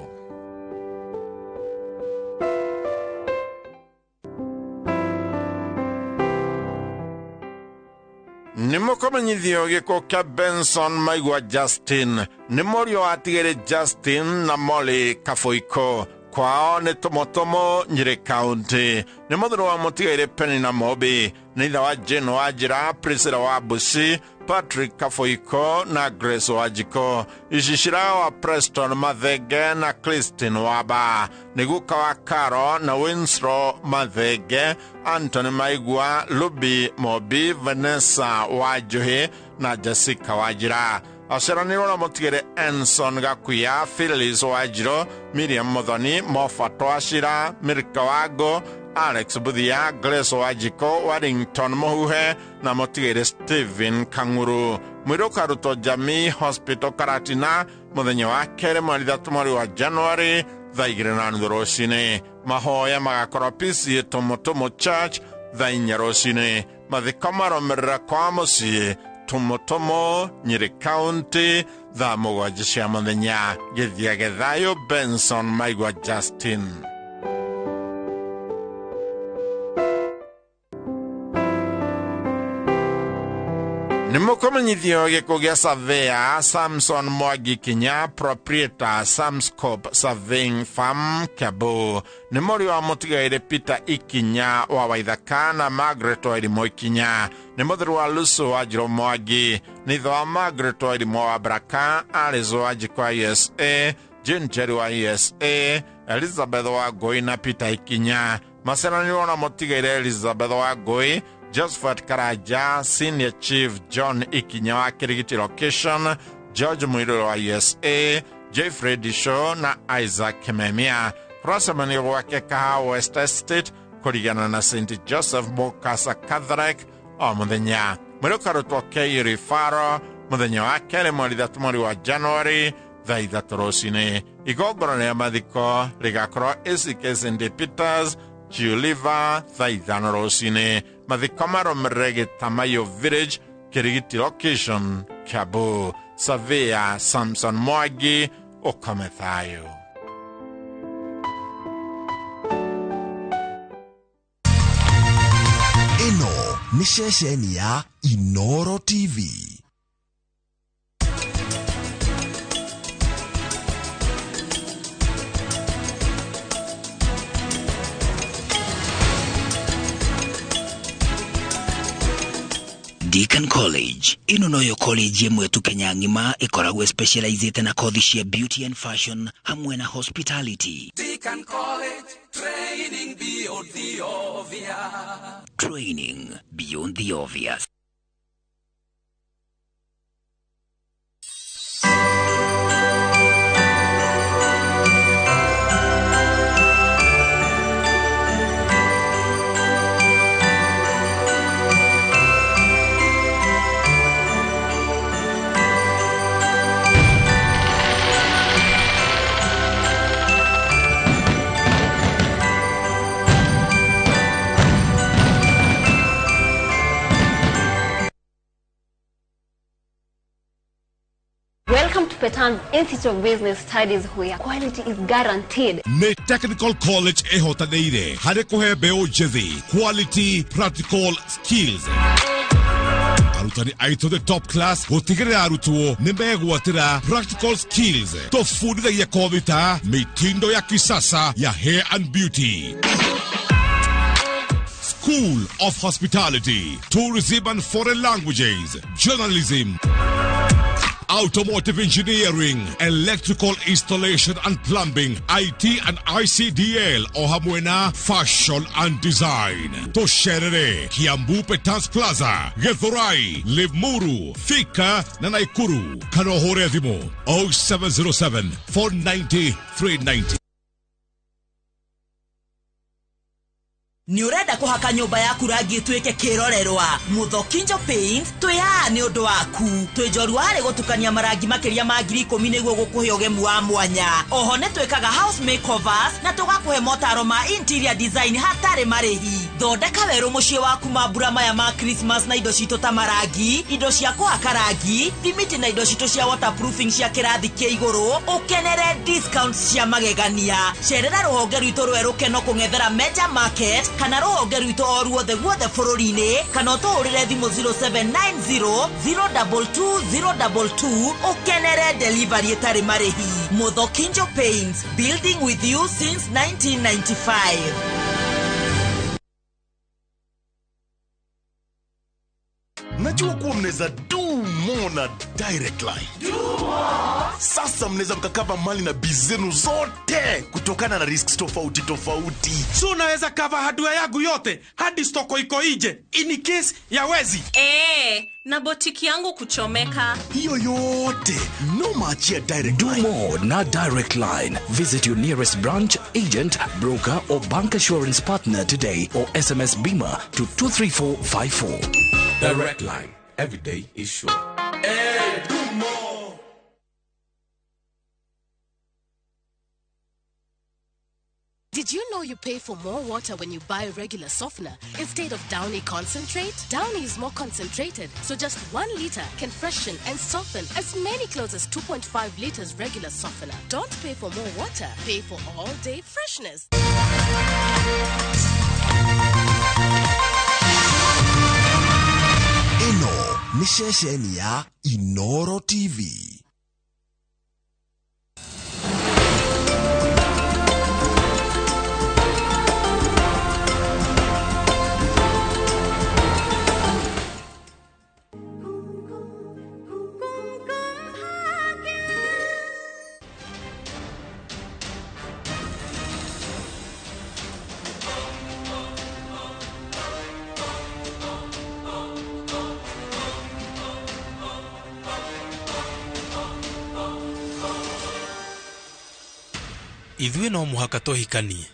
Nĩ mũkũmenyithio gĩkuũ kĩa Benson Maigua Justin. Nĩ mũriũ wa Tigĩrĩ Justin na Molly Kaboiko. Kwao nĩ Tũmũtũmũ, Nyĩrĩ County. Nĩ mũthuri wa Mũtigairĩ Penina Mobi. Nĩ ithe wa Jane Wanjĩra, Priscilla wa Busi, Patrick Kaboiko na Grace Wanjikũ. Icicira wa Preston Mathenge na Christine Waba. Nĩ guka wa Caro na Winslow Mathenge, Anthony Maigua, Luby Mobi, Vanessa Wanjuhi na Jessica Wanjĩra. Aciaranĩirwo na Mũtigĩrĩ Enson Gakuya, Phyllis Wanjirũ, Miriam Muthoni, Moffat Wachira, Mirika Wango, Alex Buthia, Grace Wanjikũ, Warrington Mũhuhe na Mũtigĩrĩ Stephen Kang'uru. Mwĩrĩ ũkarutwo Jamii Hospital Karatina mũthenya wa kerĩ mweri 3 mweri wa Januari thaa 2:30 rũcinĩ. Mahoya magakorwo PCA Tũmũtũmũ Church thaa 4 rũcinĩ. Mathiko marũmĩrĩre kwa mũciĩ Tũmũtũmũ, Nyĩrĩ County thaa 7 cia mũthenya. Gĩthiage thayũ. Benson Maigua Justin. Nĩ mũkũmenyithio gĩkuũ gĩa Surveyor Samson Mwangi Kinya, proprietor Samscope Surveying Farm, Kiambu. Nĩ mũriũ wa Mũtigairĩ Peter Ikinya wa Waithaka na Margaret Wairimu Ikinya. Nĩ mũthuri wa Lucy Wanjirũ Mwangi. Nĩ ithe wa Margaret Wairimu wa Baraka, Alice Wanjikũ wa USA, Jane Njeri wa USA, Elizabeth wa Ngũi na Peter Ikinya. Maciaranĩirwo na Mũtigairĩ Elizabeth wa Ngũi, Josephat Karaja, Senior Chief John Ikinya wa Kirigiti Location, George Muirũ wa USA, Jeffrey Disho na Isaac Kimemia. Kũracemanio gwake Kahawa West Estate kũringana na St Joseph Mukasa Catholic o mũthenya. Mwĩrĩ ũkarutwo KU Referral mũthenya wa kerĩ mweri 3 mweri wa Januari thaa 3 rũcinĩ. Igongona rĩa mathiko rĩgakorwo ACK St Peters Chiuliva thaa 5 rũcinĩ. Mathiko marũmĩrĩre Gĩtamayo Village, Kirigiti Location, Kiambu. Surveyor Samson Mwangi, ũkome thayũ. Ĩno nĩ ceceni ya Inoro TV. Deacon College ĩno noyo college ĩmwe tu Kenya ng'ima ĩkoragwo specializĩte na kothi cia beauty and fashion hamwe na hospitality. Deacon College, training beyond the obvious. Training beyond the obvious. Welcome to Petan's Institute of Business Studies, where quality is guaranteed. Nĩ Technical College ĩhotanĩire harĩ kũhe mbeũ njĩthĩ quality practical skills. Arutani aitũ the top class gũtigĩrĩra arutwo nĩ megwatĩra practical skills. Tũbundithagia kothi ta mitindo ya kisasa ya hair and beauty, School of Hospitality, Tourism and Foreign Languages, Journalism, Automotive Engineering, Electrical Installation and Plumbing, IT and ICDL, o hamwe na Fashion and Design. Tũcerere Kiambu Petans Plaza, Githurai, Limuru, Thika na Naikuru, kana ũhũre thimũ 0707 490 390. Nĩ ũrenda kũhaka nyũmba yaku rangi ĩtuĩke kĩrorerwa? Mũthokinjo Paint twĩ haha nĩ ũndũ waku. Twĩ njorua harĩ gũtukania marangi makĩria ma 10,000 nĩguo gũkũhe ũgemu wa mwanya. Oho nĩ twĩkaga house makeovers na tũgakũhe motaro ma interior design hatarĩ marĩhi. Thondeka werũ mũciĩ waku mambura maya ma Christmas na indo citũ ta marangi, indo cia kũhaka rangi, thimiti na indo citũ cia waterproofing cia kĩrathi kĩa igũrũ, ũkenere discounts cia magegania. Cerera rũhonge rwitũ rwerũ Keno kũng'ethera Major Market kana rũhonge rwitũ o ruothe guothe bũrũri-inĩ, kana ũtũhũrĩre thimũ 0790 022 022 ũkenere delivery ĩtarĩ marĩhi. Mũthokinjo Paints, building with you since 1995. Najua kuwa mnaweza do more na Direct Line. Do more. Sasa mnaweza mkakava mali na biz zenu zote kutokana na risks tofauti tofauti. So unaweza cover hardware yangu yote hadi stoko iko nje in case ya wezi. Na botiki yangu kuchomeka. Hiyo yote no maachia Direct Line. Do more na Direct Line. Visit your nearest branch, agent, broker or bank assurance partner today or SMS BIMA to 23454. Direct Line. Every day is sure. Hey, do more. Did you know you pay for more water when you buy regular softener instead of Downy concentrate? Downy is more concentrated, so just 1 liter can freshen and soften as many clothes as 2.5 liters regular softener. Don't pay for more water, pay for all-day freshness. Ĩno nĩ ceceni ya Inoro TV. Ithuĩ no mũhaka tũhikanie.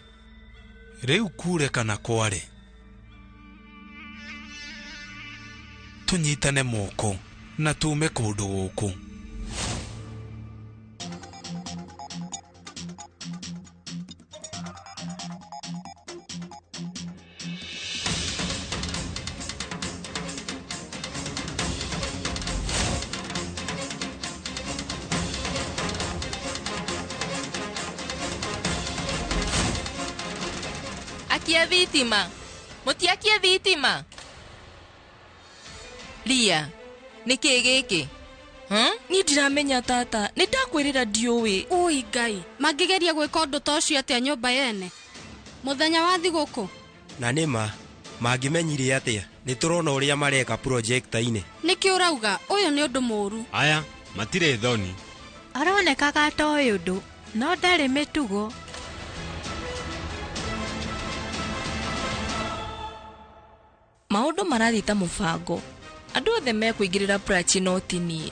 Rĩu kure kana kware, tũnyitane moko na tume kũndũ gũkũ. Akia thitima. Mũtiakie thitima. Ria, nĩ kĩĩ gĩkĩ? Niĩ ndiramenya tata, nĩ ndakwĩrĩra ndiũĩ. Ui Ngai, mangĩgeria gwĩka ũndũ ta ũcio atĩa nyũmba yene? Mũthenya wa thigũkũ. Na nĩma, mangĩmenyire atĩa? Nĩ tũrona ũrĩa mareka projector-inĩ. Nĩkĩ ũrauga? Ũyũ nĩ ũndũ mũũru. Aya, matirĩ thoni. Aronekaga atoĩ ũndũ, no ndarĩ mĩtugo. Maũndũ marathiĩ ta mũbango. Andũ othe mekũingĩrĩra Prachi no ti niĩ.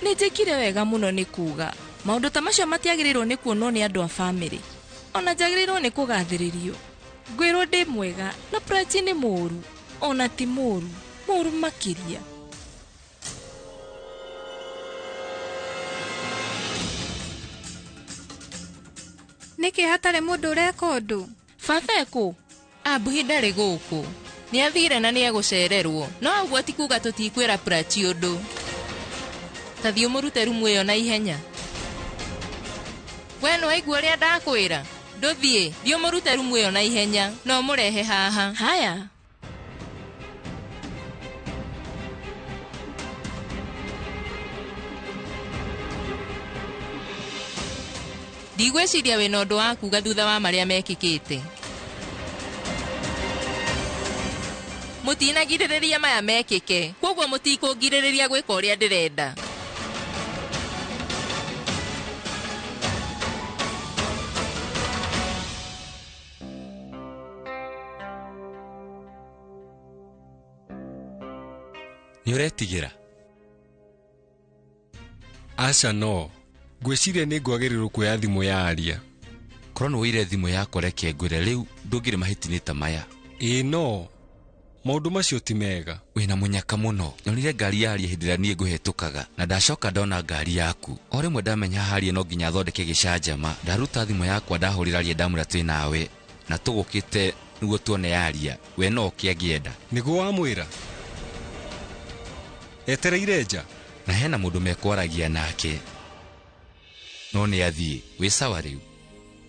Nĩ njĩkire wega mũno nĩ kuuga. Maũndũ ta macio matiagĩrĩirwo nĩ kuonwo nĩ andũ a bamĩrĩ. Ona njagĩrĩirwo nĩ kũgathĩrĩrio. Ngwĩrwo ndĩ mwega na Prachi nĩ mũũru. Ona ti mũũru, mũũru makĩria. Nĩkĩ hatarĩ mũndũ ũreka ũndũ? Baba ekũ? Ambuhi ndarĩ gũkũ. Nĩ athire na nĩ egũcererwo. No ũguo ti kuuga tũtikwĩra Prachi ũndũ. Ta thiĩ ũmũrute rumu ĩyo na ihenya. We nĩwaigua ũrĩa ndakwĩra? Ndũthiĩ, thiĩ ũmũrute rumu ĩyo na ihenya na ũmũrehe haha. Haya. Ndigwĩciria wĩna ũndũ wa kuga thutha wa marĩa mekĩkĩte. Mũtinagirĩrĩria maya mekĩke, kwoguo mũtikũngirĩrĩria gwĩka ũrĩa ndĩrenda. Nĩ ũretigĩra? Aca no. Ngwĩciria nĩ ngwagĩrĩirwo kuoya thimũ ya aria. Korwo nĩ woire thimũ yakwa reke ngwĩre rĩu ndũngĩrĩ mahĩti-inĩ ta maya. Ĩĩ no. Maũndũ macio ti mega. Wĩna mũnyaka mũno. Nyonire ngari ya aria hĩndĩ ĩrĩa niĩ ngũhetũkaga na ndacoka ndona ngari yaku. O rĩmwe ndamenya haria no nginya thondeke gĩcanjama. Ndaruta thimũ yakwa ndahũrĩra aria ndamwĩra twĩ nawe na tũgũkĩte nĩguo tuone aria. We no oke angĩenda. Nĩguo wamwĩra? Etereire nja? Na hena mũndũ mekwaragia nake. No nĩ athiĩ. Wĩ sawa rĩu?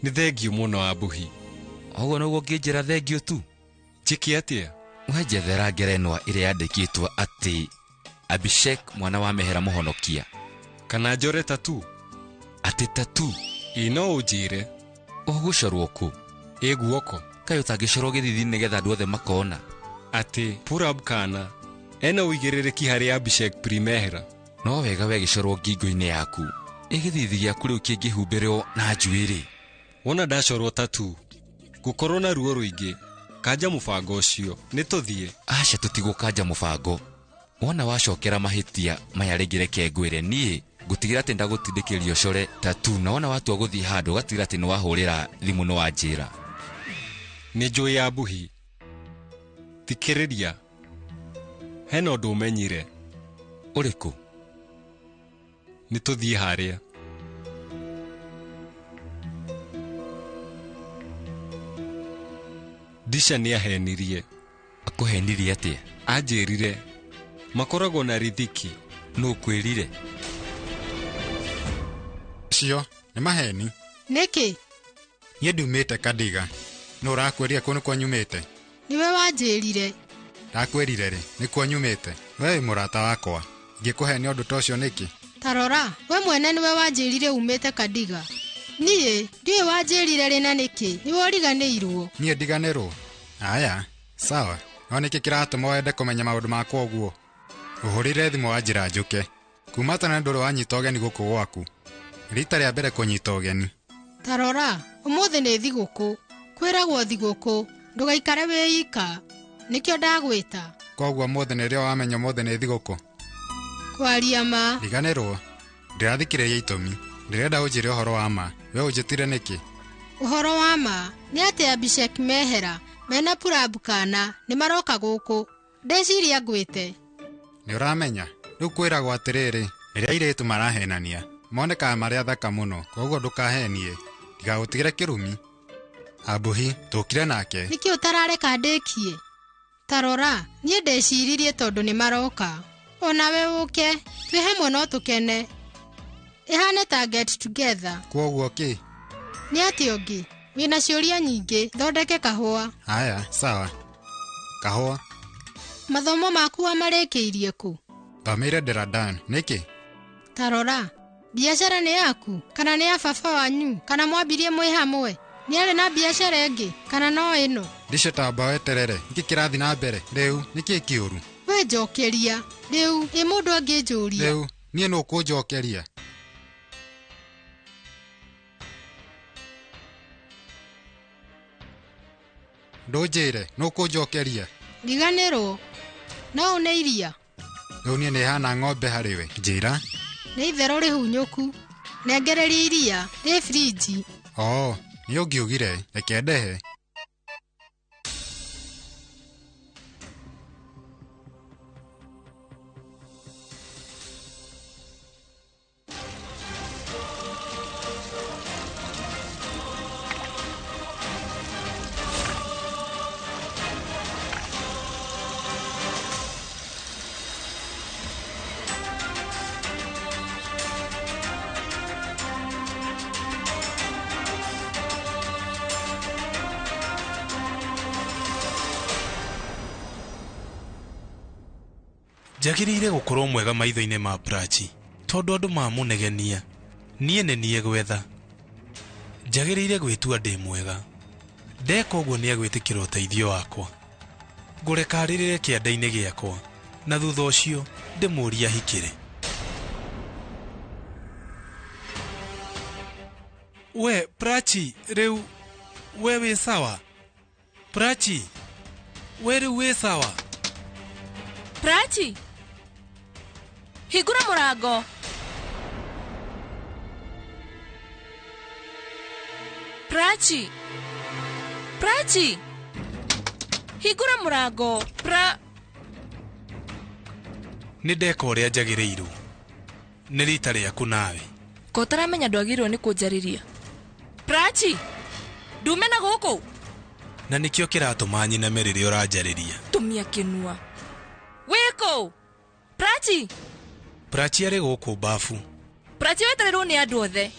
Nĩ thengiũ mũno Ambuhi. Ũguo nĩguo ũngĩnjĩra thengiũ tu? Njĩke atĩa? We njethera ngerenwa ĩrĩa yandĩkĩtwo atĩ Abhishek mwana wa Mehera mũhonokia. Kana njore tatu? Atĩ tatu? Ĩ no ũnjĩre. Ũgũcorwo kũ? Ĩ guoko. Kaĩ ũtangĩcorwo gĩthithi nĩgetha andũ othe makona? Atĩ Purab Kana ena ũigĩrĩrĩki harĩ Abhishek Primehra. No wega we gĩcorwo ngingo-inĩ yaku. Ĩ gĩthithi gĩaku rĩu kĩngĩhumbĩrwo na njuĩrĩ. Wona ndacorwo tatu, ngũkorwo na ruo rũingĩ. Kanja mũbango ũcio, nĩ tũthiĩ. Aca tũtigũkanja mũbango. Wona wacokera mahĩtia maya rĩngĩ reke ngwĩre niĩ ngũtigĩra atĩ ndagũtindĩkĩrĩria ũcore tatu na wona watua gũthiĩ handũ ũgatigĩra atĩ nĩwahũrĩra thimũ nĩwanjĩra. Nĩ njũĩ Ambuhi. Thikĩrĩria. Hena ũndũ ũmenyire. Ũrĩkũ? Nĩ tũthiĩ harĩa. Disha nĩ ahenirie. Akũhenirie atĩa? Anjĩrire. Makoragwo na rithiki. Nũ ũkwĩrire? Cio nĩ maheni. Nĩkĩ? Niĩ ndumĩte Kandiga. Nũ ũrakwĩrire kũu nĩkuo nyumĩte? Nĩwe wanjĩrire. Ndakwĩrire rĩ, nĩkuo nyumĩte. We wĩ mũrata wakwa. Ingĩkũhenia ũndũ ta ũcio nĩkĩ? Ta rora, we mwene nĩwe wanjĩrire umĩte Kandiga. Niĩ ndiũĩ wanjĩrire rĩ na nĩkĩ. Nĩwe ũriganĩirwo. Niĩ ndiganĩrwo? Aya, sawa. No nĩkĩ kĩratũma wende kũmenya maũndũ makwa ũguo? Ũhũrĩre thimũ wanjĩra njũke. Kuma tene ndũrĩ wanyita ũgeni gũkũ gwaku. Rita rĩa mbere kũnyita ũgeni. Ta rora, ũmũthĩ nĩ thigũkũ. Kwĩragwo thigũkũ, ndũgaikare wĩ ika. Nĩkĩo ndagwĩta. Koguo ũmũthĩ nĩrĩo wamenya ũmũthĩ nĩ thigũkũ? Kwaria ma. Riganĩrwo. Ndĩrathikĩrĩria itũmi. Ndĩrenda ũnjĩre ũhoro wa ma. We ũnjĩtire nĩkĩ? Ũhoro wa ma nĩ atĩ Abhishek Mehera mena Purab Kana nĩ maroka gũkũ. Ndeciria ngwĩte. Nĩ ũramenya? Rĩu kwĩragwo atĩrĩrĩ, rĩrĩa airĩtu marahenania, monekaga marĩ athaka mũno, koguo ndũkahenie. Ndigagũtigĩre kĩrumi. Ambuhi, tũkire nake. Nĩkĩ ũtarareka ndĩkie? Ta rora, niĩ ndeciririe tondũ nĩ maroka. Onawe ũke, twĩ hamwe no tũkene. Ĩhane ta get together. Kwoguo kĩ? Nĩ atĩ ũngĩ? Wĩna ciũria nyingĩ, thondeke kahũa. Haya, sawa. Kahũa. Mathomo maku wamarĩkĩirie kũ? Thomeire Deradan, nĩkĩ? Ta rora, biacara nĩ yaku kana nĩ ya baba wanyu kana mwambirie mwĩ hamwe? Nĩ arĩ na biacara ĩngĩ kana no ĩno? Ndice tamba weterere, nĩkĩ kĩrathiĩ na mbere? Rĩu, nĩkĩ kĩũru? We njokeria, rĩu, ĩ mũndũ angĩnjũria? Rĩu, niĩ nũ ũkũnjokeria? Ndũnjĩre, nũ ũkũnjokeria? Riganĩrwo, no ũne iria? Rĩu niĩ nĩhana ng'ombe harĩ we, njĩra. Nĩ itherũ rĩhunyũku, nengereria iria, rĩ firinji. Oo, nĩ ũngiugire, reke ndehe. Njagĩrĩire gũkorwo mwega maitho-inĩ ma Prachi tondũ andũ mamũnegenia niĩ nĩ niĩ gwetha. Njagĩrĩire gwĩtua ndĩ mwega. Ndeka ũguo nĩ egwĩtĩkĩra ũteithio wakwa. Ngũreka arĩrĩre kĩanda-inĩ gĩakwa na thutha ũcio ndĩmũrie ahikĩre. We Prachi, rĩu we wĩ sawa? Prachi, we rĩu wĩ sawa? Prachi, hingũra mũrango. Prachi, Prachi, hingũra mũrango. Pra Nĩ ndeka ũrĩa njagĩrĩirwo. Nĩ rita rĩaku nawe. Ko ũtaramenya ndwagĩrĩirwo nĩ kũnjarĩria. Prachi, ndume na gũkũ. Na nĩkĩo kĩratũma nyiname rĩrĩa ũranjarĩria. Tumia kĩnua. Wĩkũ? Prachi. Prachi arĩ gũkũ bafu. Prachi wetereirwo nĩ andũ othe.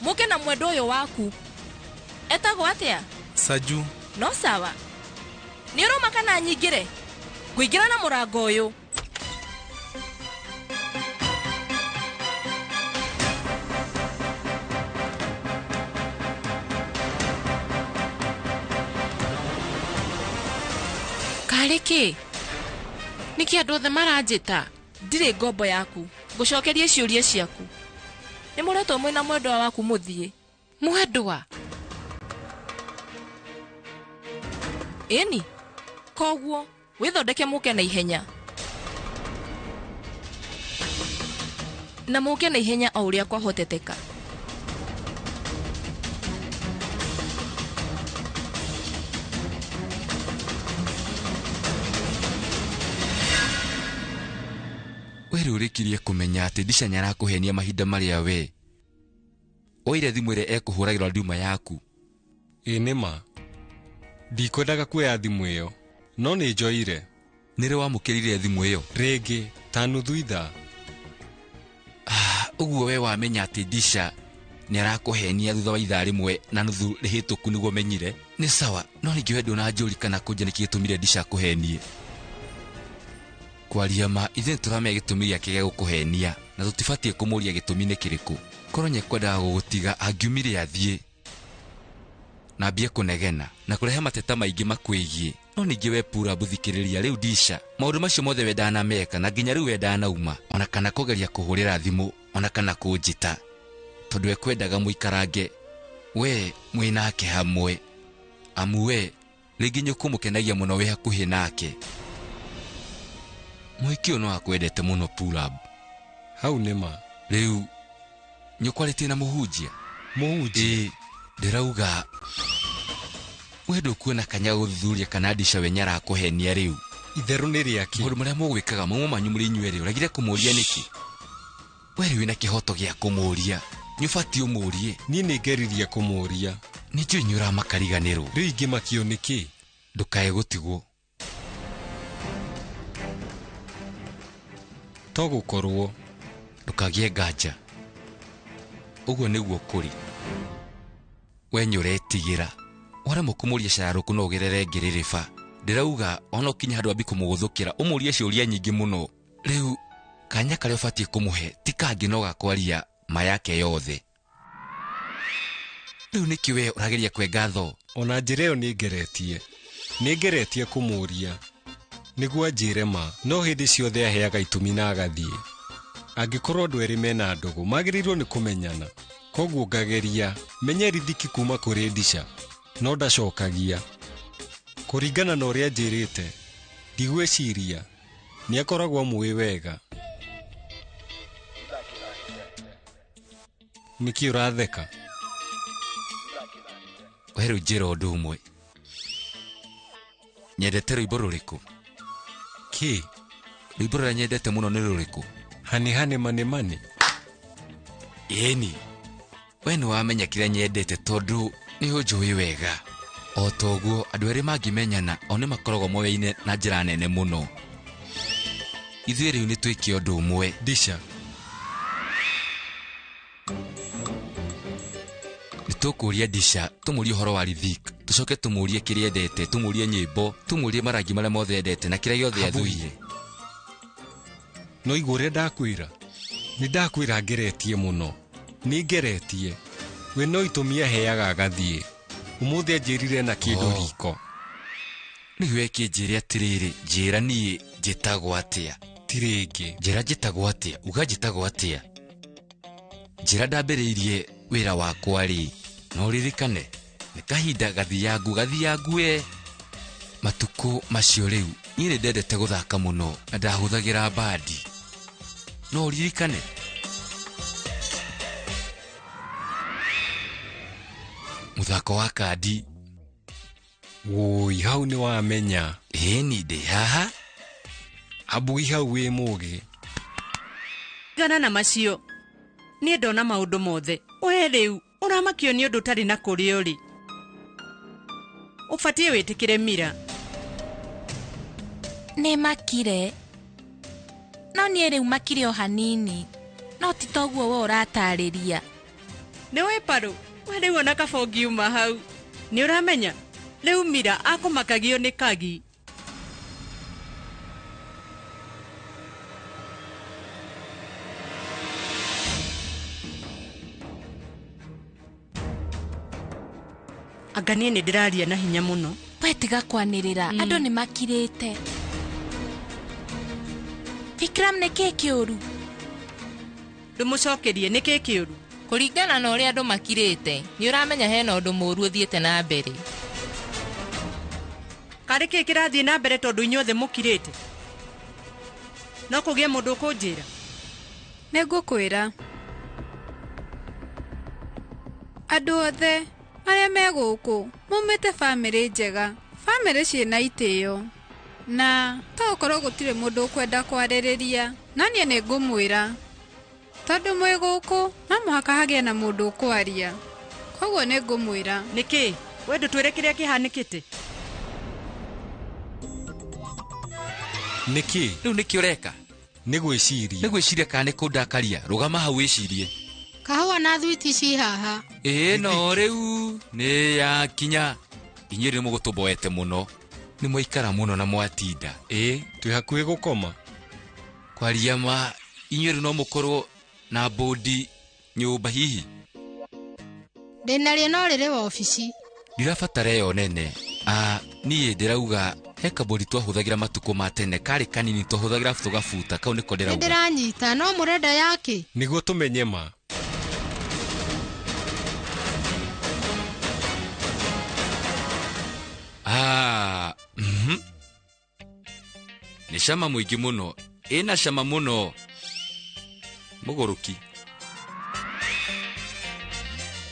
Mũke na mwendwa ũyũ waku. Etagwo atĩa? Saju. No sawa. Nĩ ũroma kana nyingĩre? Ngũingĩra na mũrango ũyũ. Karĩ kĩ? Nĩkĩ andũ othe maranjĩta? Ndirĩ ngombo yaku. Ngũcokerie ciũria ciaku. Nĩ mũretwo mwĩna mwendwa waku mũthiĩ. Mwendwa? Ĩni. Koguo wĩthondeke mũke na ihenya. Na mũke na ihenya o ũrĩa kwahoteteka. We rĩu ũrĩkirie kũmenya atĩ Disha nĩarakũhenia mahinda marĩa we oire thimũ ĩrĩa ekũhũragĩrwo ndiuma yaku. Ĩ nĩ ma. Ndikwendaga kuoya thimũ ĩyo, no nĩ njoire. Nĩ rĩ wamũkĩrire thimũ ĩyo? Rĩngĩ, ta nuthu ithaa. Ũguo we wamenya atĩ Disha nĩarakũhenia thutha wa ithaa rĩmwe na nuthu rĩhĩtũku nĩguo menyire. Nĩ sawa, no ningĩ we ndũnanjũri kana kũnjia nĩkĩ gĩtũmire Disha akũhenie. Kwaria ma, ithuĩ nĩtũramenya gĩtũmi gĩake gĩa gũkũhenia na tũtibatiĩ kũmũria gĩtũmi nĩ kĩrĩkũ. Korwo nĩekwendaga gũgũtiga angiumire athiĩ na ambie kũnegena na kũrehe mateta maingĩ makwĩgiĩ. No ningĩ we Pura thikĩrĩria rĩu Disha, maũndũ macio mothe we ndanameka na nginya rĩu we ndanauma, ona kana kũgeria kũhũrĩra thimũ, ona kana kũnjĩta, tondũ ekwendaga mũikarange we mwĩ nake hamwe, amu we rĩngĩ nĩũkũmũkenagia mũno wĩ hakuhĩ nake. Mũhiki ũyũ no akwendete mũno Purab. Hau nĩ ma. Rĩu nĩũkwarĩtie na mũhunjia? Mũhunjia? Ĩĩ, ndĩrauga we ndũkuona kanya gũthuthuria kana Disha we nĩarakũhenia rĩu. Itherũ nĩ rĩake. Maũndũ marĩa mũgwĩkaga mauma manyu mũrĩ inyuĩ erĩ, ũragire kũmũria nĩkĩ? We rĩu wĩna kĩhoto gĩa kũmũria. Nĩũbatiĩ ũmũrie. Niĩ nĩngeririe kũmũria. Nĩnjũĩ nĩũramakariganĩrwo. Rĩu ingĩmakio nĩkĩ? Ndũkae gũtigwo. To gũkorwo. Ndũkagĩe nganja. Ũguo nĩguo kũrĩ. We nĩũretigĩra. Waremwo kũmũria cararũkũ no ũgerere ngĩrĩrĩba. Ndĩrauga ona ũkinye handũ ambie kũmũgũthũkĩra, ũmũrie ciũria nyingĩ mũno. Rĩu kanya karĩa ũbatiĩ kũmũhe ti kangĩ no gakwaria ma yake yothe. Rĩu nĩkĩ we ũrageria kwenga tho? Ona njĩra ĩyo nĩngeretie. Nĩngeretie kũmũria nĩguo anjĩre ma, no hĩndĩ ciothe aheaga itũmi na agathiĩ. Angĩkorwo andũ erĩ mena ndũgũ, magĩrĩirwo nĩ kũmenyana. Koguo ngageria menye rithiki kuma kũrĩ Disha, no ndacokagia. Kũringana na ũrĩa anjĩrĩte, ndigwĩciria nĩakoragwo amũĩ wega. Nĩkĩ ũratheka? We rĩu njĩra ũndũ ũmwe. Nyendete rwĩmbo rũrĩkũ? Kĩ? Rwĩmbo rũrĩa nyendete mũno nĩ rũrĩkũ? Hani hani mane mane. Ĩni. We nĩwamenya kĩrĩa nyendete tondũ nĩ ũnjũĩ wega. O toguo andũ erĩ mangĩmenyana o nĩ makoragwo moyaine na njĩra nene mũno. Ithuĩ rĩu nĩ twĩke ũndũ ũmwe. Disha. Nĩtũkũria Disha tũmũrie ũhoro wa Rithik, tũcoke tũmũrie kĩrĩa endete, tũmũrie nyĩmbo, tũmũrie marangi marĩa mothe endete na kĩrĩa gĩothe Habuhi. athũire. No igua ũrĩa ndakwĩra. Nĩ ndakwĩra ngeretie mũno. Nĩ ngeretie. We no itũmi aheaga agathiĩ. Ũmũthĩ anjĩrire na kĩndũ Oh. riko. Rĩu we kĩnjĩre atĩrĩrĩ, njĩra niĩ njĩtagwo atĩa? Ti rĩngĩ. Njĩra njĩtagwo atĩa? Uga njĩtagwo atĩa? Njĩra ndambĩrĩirie wĩra wakwa rĩ, no ũririkane nĩ kahinda gathiangu gathiangu we. Matukũ macio rĩu niĩ nĩ ndendete gũthaka mũno na ndahũthagĩra mbandi. No ũririkane? Mũthako wa kandi. Wũi hau nĩ wamenya. Ĩni ndĩ haha. Abui hau wĩ mũgĩ. Gana na macio. Niĩ ndona maũndũ mothe. We rĩu ũramakio nĩ ũndũ ũtarĩ na kũrĩa ũrĩ. Ũbatiĩ wĩtĩkĩre Mira. Nĩ makire. No niĩ rĩu makire o hanini. No ti toguo we ũratarĩria. Nĩ wĩ Paru, we rĩu ona kaba ũngiuma hau. Nĩ ũramenya? Rĩu Mira akũmakagio nĩ Kagi. Anga niĩ nĩ ndĩraria na hinya mũno. We tiga kwanĩrĩra, andũ nĩ makirĩte. Vikram nĩ kĩĩ kĩũru? Ndũmũcokerie nĩ kĩĩ kĩũru? Kũringana na ũrĩa andũ makirĩte, nĩ ũramenya hena ũndũ mũũru ũthiĩte na mbere. Karĩ kĩĩ kĩrathiĩ na mbere tondũ inyuothe mũkirĩte? No kũgĩe mũndũ ũkũnjĩra? Nĩngũkwĩra. Andũ othe arĩa me gũkũ maumĩte bamĩrĩ njega, bamĩrĩ ciĩna itĩo. Na to gũkorwo gũtirĩ mũndũ ũkwenda kwarĩrĩria, no niĩ nĩngũmwĩra. Tondũ mwĩ gũkũ, no mũhaka hagĩe na mũndũ ũkwaria. Koguo nĩngũmwĩra. Nĩkĩ? We ndũtwĩre kĩrĩa kĩhanĩkĩte? Nĩkĩ? Rĩu nĩkĩ ũreka? Nĩ gwĩciria. Nĩ gwĩciria kana nĩ kũndakaria. Rũgama hau wĩcirie. Kahũa na thwiti ci haha. Ĩno rĩu nĩ yakinya. Inyuĩ nĩ mũgũtũmboete mũno. Nĩ mwaikara mũno na mwatinda. Ĩ, twĩ hakuhĩ gũkoma. Kwaria ma, inyuĩ rĩu no mũkorwo na bũndi nyũmba hihi. Ndĩnarĩo no rĩrĩ wabici. Ndirabatara ĩyo nene. Niĩ ndĩrauga he kabũri twahũthagĩra matukũ ma tene karĩ kanini twahũthagĩra tũgabuta kau nĩko Nĩ ndĩrauga. ndĩranyita no mũrenda yakĩ? Nĩguo tũmenye ma. Nĩ cama mũingĩ mũno. Ĩna cama mũno. Mũgũrũki.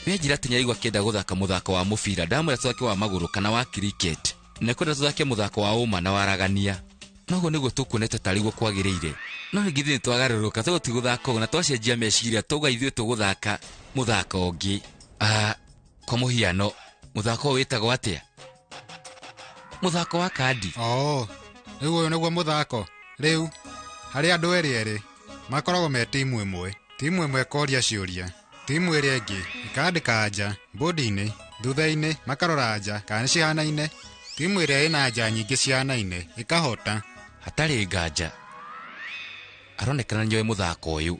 Wenjira atĩ nĩaraigua akĩenda gũthaka mũthako wa mũbira, ndamwĩra tũthake wa magũrũ kana wa cricket. Na kwenda tũthake mũthako wa ũma na waragania. Noguo nĩguo tũkuonete tarĩ guo kwagĩrĩire. No rĩngĩ ithuĩ nĩtwagarũrũka, tũgũthiĩ gũthaka ũguo na twacenjia meciria, twauga ithuĩ tũgũthaka mũthako ũngĩ. Kwa mũhiano, mũthako ũyũ wĩtagwo atĩa? Mũthako wa kandi. Oh, rĩu ũyũ nĩguo mũthako. Rĩu, harĩ andũ erĩ erĩ, makoragwo me timu ĩmwe. Timu ĩmwe ĩkoria ciũria. Timu ĩrĩa ĩngĩ ĩkandĩka anja bodi-inĩ, thutha-inĩ makarora anja kana nĩ cihanaine. Timu ĩrĩa ĩna anja nyingĩ cihanaine ĩkahota. Hatarĩ nganja. Aronekana nĩoĩ mũthako ũyũ.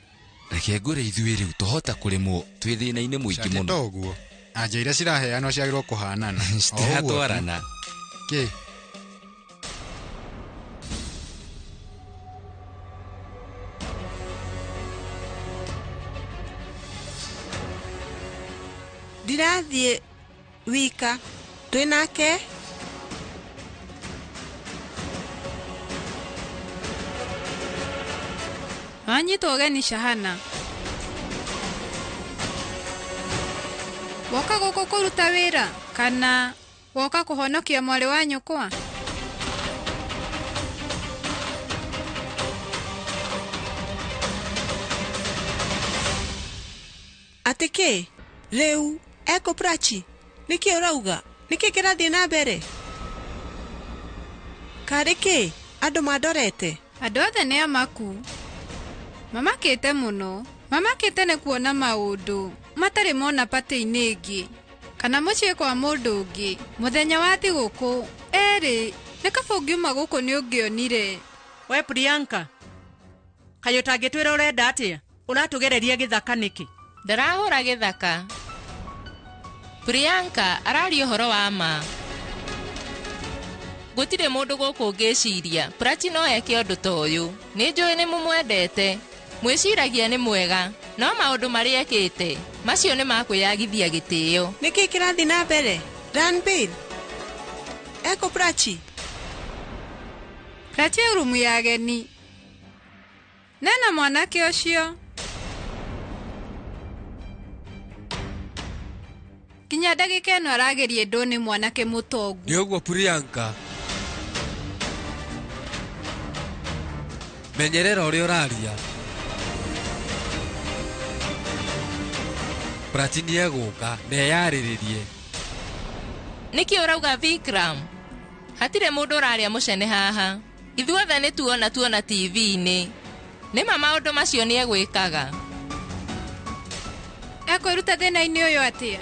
Reke ngwĩre ithuĩ rĩu tũhota kũrĩmwo twĩ thĩna-inĩ mũingĩ Cati mũno. to ũguo. Anja iria ciraheanwo ciagĩrĩirwo kũhanana. Citiratwarana. Kĩ? Ndirathiĩ wika. Twĩ nake? Wanyitwo ũgeni Shahana. Woka gũkũ kũruta wĩra kana woka kũhonokia mwarĩ wa nyũkwa? Atĩ kĩ? Rĩu eko Prachi, nĩkĩ ũrauga? Nĩkĩ kĩrathiĩ na mbere? Karĩ kĩ? Andũ mandorete? Andũ othe nĩ amaku. Mamakĩte mũno. Mamakĩte nĩ kuona maũndũ matarĩ mona patĩ-inĩ ĩngĩ kana mũciĩ kwa mũndũ ũngĩ. Mũthenya wa thigũkũ erĩ nĩ kaba ũngiuma gũkũ nĩ ũngĩonire. We Priyanka, Kaĩ ũtangĩtwĩra ũrenda atĩa? Ũratũgereria gĩthaka nĩkĩ? Ndarahũra gĩthaka. Priyanka araria ũhoro wa ma. Gũtirĩ mũndũ gũkũ ũngĩciria Prachi no eke ũndũ ta ũyũ. Nĩ njũĩ nĩ mũmwendete. Mwĩciragia nĩ mwega, no maũndũ marĩa ekĩte macio nĩ makwĩyagithia gĩtĩo. Nĩkĩ kĩrathiĩ na mbere? Ranbir. Eko Prachi. Prachi rumu ya ageni. Nena mwanake ũcio. Nginya ndagĩka ĩno arageria ndũ nĩ mwanake mũtongu. Nĩ ũguo Priyanka. Menyerera ũrĩa ũraria. Prachi nĩegũka na eyarĩrĩrie. Nĩkĩ ũrauga Vikram? Hatirĩ mũndũ ũrarĩa mũcene haha. Ithuothe nĩ tuona TV-inĩ. Nĩma maũndũ macio nĩegwĩkaga. Ekwĩruta thĩna-inĩ ũyũ atĩa?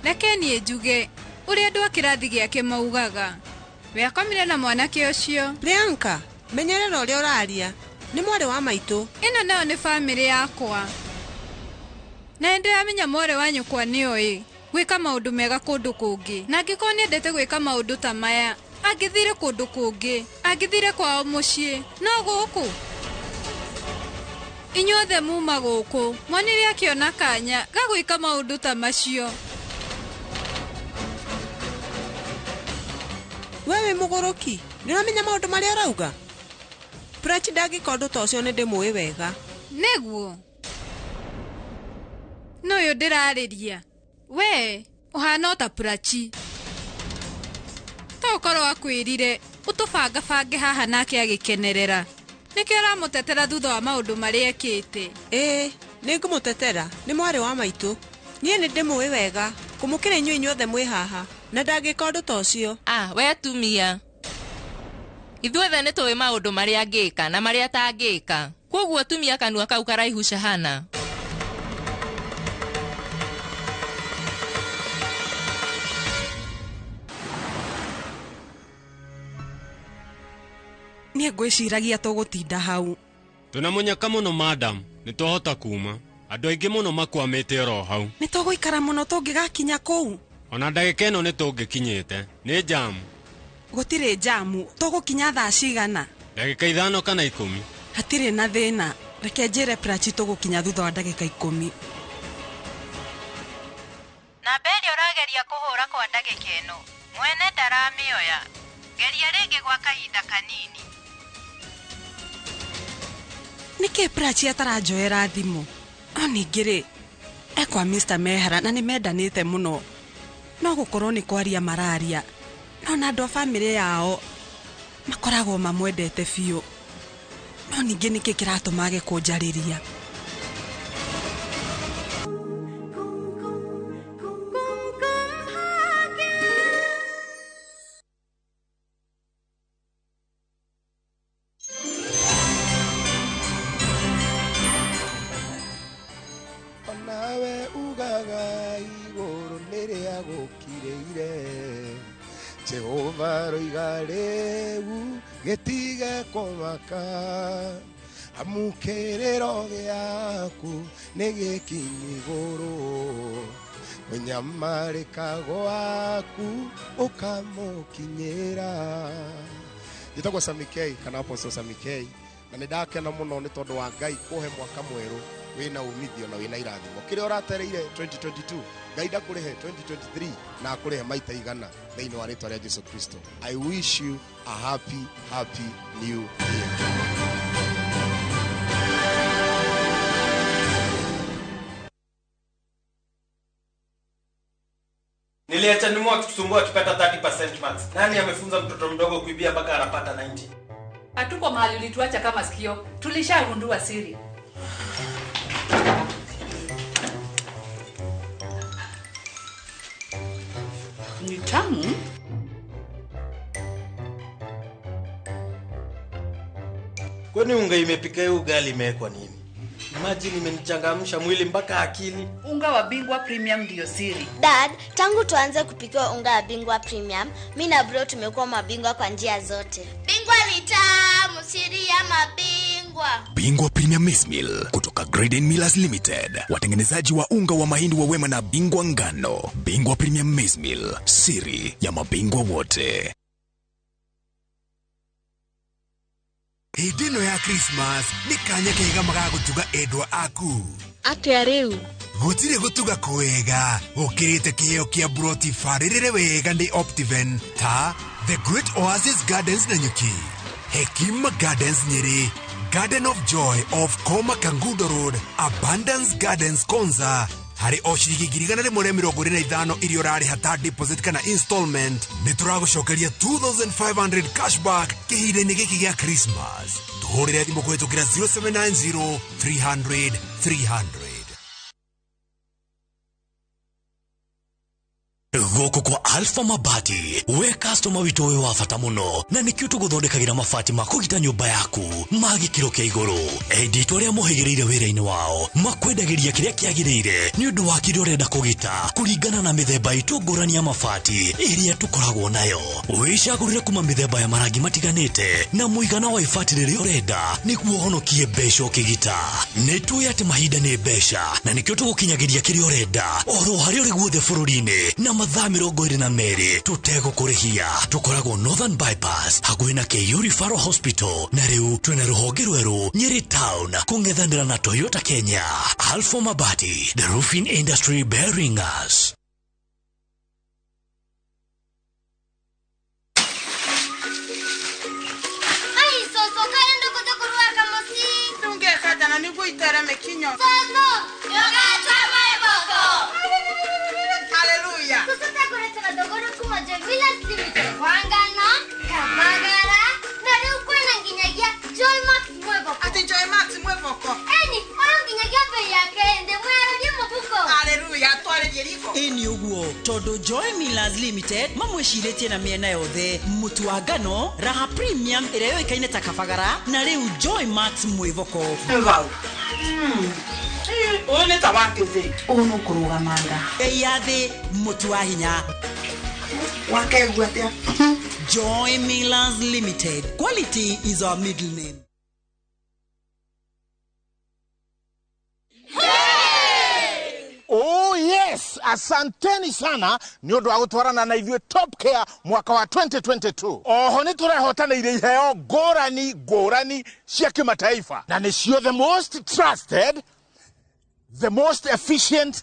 Reke niĩ njuge ũrĩa andũ a kĩrathi gĩake maugaga. We akomire na mwanake ũcio. Priyanka, menyerera ũrĩa ũraria. Nĩ mwarĩ wa maitũ. Ĩno nayo nĩ bamĩrĩ yakwa. Na nĩndĩramenya mwarĩ wa nyũkwa nĩoĩ gwĩka maũndũ mega kũndũ kũngĩ. Na angĩkorwo nĩendete gwĩka maũndũ ta maya, angĩthire kũndũ kũngĩ, angĩthire kwao mũciĩ, no gũkũ. Inyuothe muma gũkũ, monire akĩona kanya ga gwĩka maũndũ ta macio. We wĩ mũgũrũki, nĩũramenya maũndũ marĩa ũrauga? Prachi ndangĩka ũndũ ta ũcio nĩndĩmũĩ wega. Nĩguo. No ũyũ ndĩrarĩria. We ũhana o ta Prachi. To ũkorwo akwĩrire ũtũbangabange haha nake agĩkenerera. Nĩkĩo ũramũtetera thutha wa maũndũ marĩa ekĩte. Ĩĩ, nĩngũmũtetera, nĩ mwarĩ wa maitũ. Niĩ nĩndĩmũĩ wega, kũmũkĩra inyuĩ inyuothe mwĩ haha, na ndangĩka ũndũ ta ũcio. Ah, we atumia. Ithuothe nĩtũĩ maũndũ marĩa angĩka na marĩa atangĩka. Kwoguo tumia kanua kau karaihu Shahana. Niĩ ngwĩciragia tũgũtinda hau. Twĩna mũnyaka mũno madam, nĩtwahota kuma. Andũ aingĩ mũno makwamĩte oro hau. Nĩ tũgũikara mũno tũngĩgakinya kũu. Ona ndagĩka ĩno nĩtũngĩkinyĩte. Nĩ jamu. Gũtirĩ jamu, tũgũkinya thaa cigana? Ndagĩka 5 kana 10. Hatirĩ na thĩna. Reke njĩre Prachi tũgũkinya thutha wa ndagĩka 10. Namba ĩrĩa ũrageria kũhũra kwa ndagĩka ĩno, mwene ndaramĩoya. Geria rĩngĩ gwa kahinda kanini. Nĩkĩ Prachi ataranjoera thimũ? No ningĩ rĩ, ekwa Mr. Mehra na nĩmendanĩte mũno. No gũkorwo nĩ kwaria mararia. No na andũ a bamĩrĩ yao makoragwo mamwendete biũ. No ningĩ nĩkĩ kĩratũma age kũnjarĩria? Onawe ugaga igũrũ nĩrĩa gũkirĩire. Jehova roiga rĩu gĩtige kũmaka. Amu kĩrĩro gĩaku nĩ gĩkinyu igũrũ. Kũnyamarĩka gwaku ũkamũkinyĩra. Njĩtagwo Sami K kana Apostle Sami K, na nĩ ndakena mũno nĩ tondũ wa Ngai kũhe mwaka mwerũ wĩna umithio na wĩna irathimo. Kĩrĩa ũratereire 2022, Ngai ndakũrĩhe 2023 na akũrĩhe maita 100 thĩinĩ wa rĩtwa rĩa Jesu Kristo. I wish you a happy, happy new year. Niliacha nimu akitusumbua akipata 30% marks. Nani amefunza mtoto mdogo kuibia mpaka anapata 90? Hatuko mahali ulituacha kama sikio. Tulishagundua siri. Ni tamu. Kwani unga imepika hiyo ugali imewekwa nini? Imagine imenichangamsha mwili mpaka akili. Unga wa Bingwa Premium ndio siri. Dad, tangu tuanze kupika unga wa Bingwa Premium, mimi na bro tumekuwa mabingwa kwa njia zote. Bingwa ni tamu, siri ya mabingwa. Bingwa. Bingwa Premium Maize Meal kutoka Graden Millers Limited, watengenezaji wa unga wa mahindi wa Wema na Bingwa Ngano. Bingwa Premium Maize Meal, siri ya mabingwa wote. Hĩndĩ ĩno ya Christmas nĩ kanya kega magagũtuga endwa aku. Atĩa rĩu? Gũtirĩ gũtuga kwega gũkĩrĩte kĩheo kĩa buroti barĩrĩre wega nĩ Optiven ta The Great Oasis Gardens Nanyuki, Hekima Gardens Nyeri, Garden of Joy of Koma Kangundo Road, Abundance Gardens Konza. Harĩ o ciringi 125 iria ũrarĩha ta deposit kana installment, nĩ tũragũcokeria 2500 cashback kĩhinda-inĩ gĩkĩ gĩa Christmas. Tũhũrĩre thimũ kũhĩtũkĩra 0790 300 300. Gũkũ kwa Alpha Mabati, we customer witũ wĩ wa bata mũno, na nĩkĩo tũgũthondekagĩra mabati ma kũgita nyũmba yaku ma gĩkĩro kĩa igũrũ. Endia itũ arĩa mohĩgĩrĩire wĩra-inĩ wao makwendagĩria kĩrĩa kĩagĩrĩire nĩ ũndũ wa kĩrĩa ũrenda kũgita kũringana na mĩthemba itũ ngũrani ya mabati ĩrĩa tũkoragwo nayo. Wĩcagũrĩre kuma mĩthemba ya marangi matiganĩte na mũigana wa ibati rĩrĩa ũrenda nĩguo ũhonokie mbeca ũkĩgita. Nĩ tũĩ atĩ mahinda nĩ mbeca na nĩkĩo tũgũkinyagĩria kĩrĩa ũrenda oro harĩa ũrĩ guothe bũrũri-inĩ na mathaa 22 tũtegũkũrĩhia. Tũkoragwo Northern Bypass hakuhĩ na KU Referral Hospital, na rĩu twĩna rũhonge rwerũ Nyeri Town kũng'ethanĩra na Toyota Kenya. Alpha Mabati, the roofing industry bearing us. Ai soso kaenda kutokurwaka musi. Tungekatana niguo itereme kinyo. Soso, yogata mweboko. Hallelujah. Soso takuretera dogoro kuma Joy Millers Limited. Wangano, Kabagara, na rĩu kwĩna nginyagia Joy Max mweboko. Ati Joy Max mweboko. Eni, ũyũ nginyagia bei yake ndĩ mwararie mũbuko. Hallelujah, twarĩrie riko. Ĩni ũguo tondũ Joy Millers Limited mamwĩcirĩtie na mĩena yothe, mũtu wa ngano Raha Premium ĩrĩa yũĩkaine ta Kabagara, na rĩu Joy Max mwĩvoko. Vau. Ũyũ nĩ ta wa kĩthĩ. Ũyũ nũkũrũgama nda. Bei ya thĩ, mũtu wa hinya. Wakeigua atĩa? Joy Millers Limited. Quality is our middle name. Oh yes, asanteni sana nĩ ũndũ wa gũtwarana na ithuĩ Top Care mwaka wa 2022. Oho nĩ tũrehotanĩire iheo ngũrani ngũrani cia kĩmataifa, na nĩcio the most trusted, the most efficient,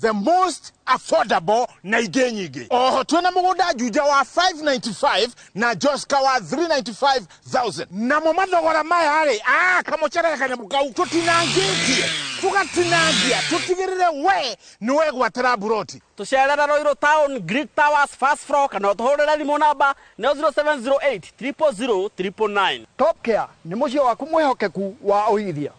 the most affordable na ingĩ nyingĩ. Oho twĩna mũgũnda Juja wa 595 na Joska wa 395,000. Namo mathogora maya rĩ, kamũcerere kanyamũ kau tũtinangĩtie, tũgatinangia, tũtigĩrĩre we nĩ wegwatĩra mburoti. Tũcerere Ruiru Town, Great Towers, first floor, kana ũtũhũrĩre thimũ namba nĩyo 0708 000 999. Top Care nĩ mũciĩ waku mwĩhokeku wa ũigithia.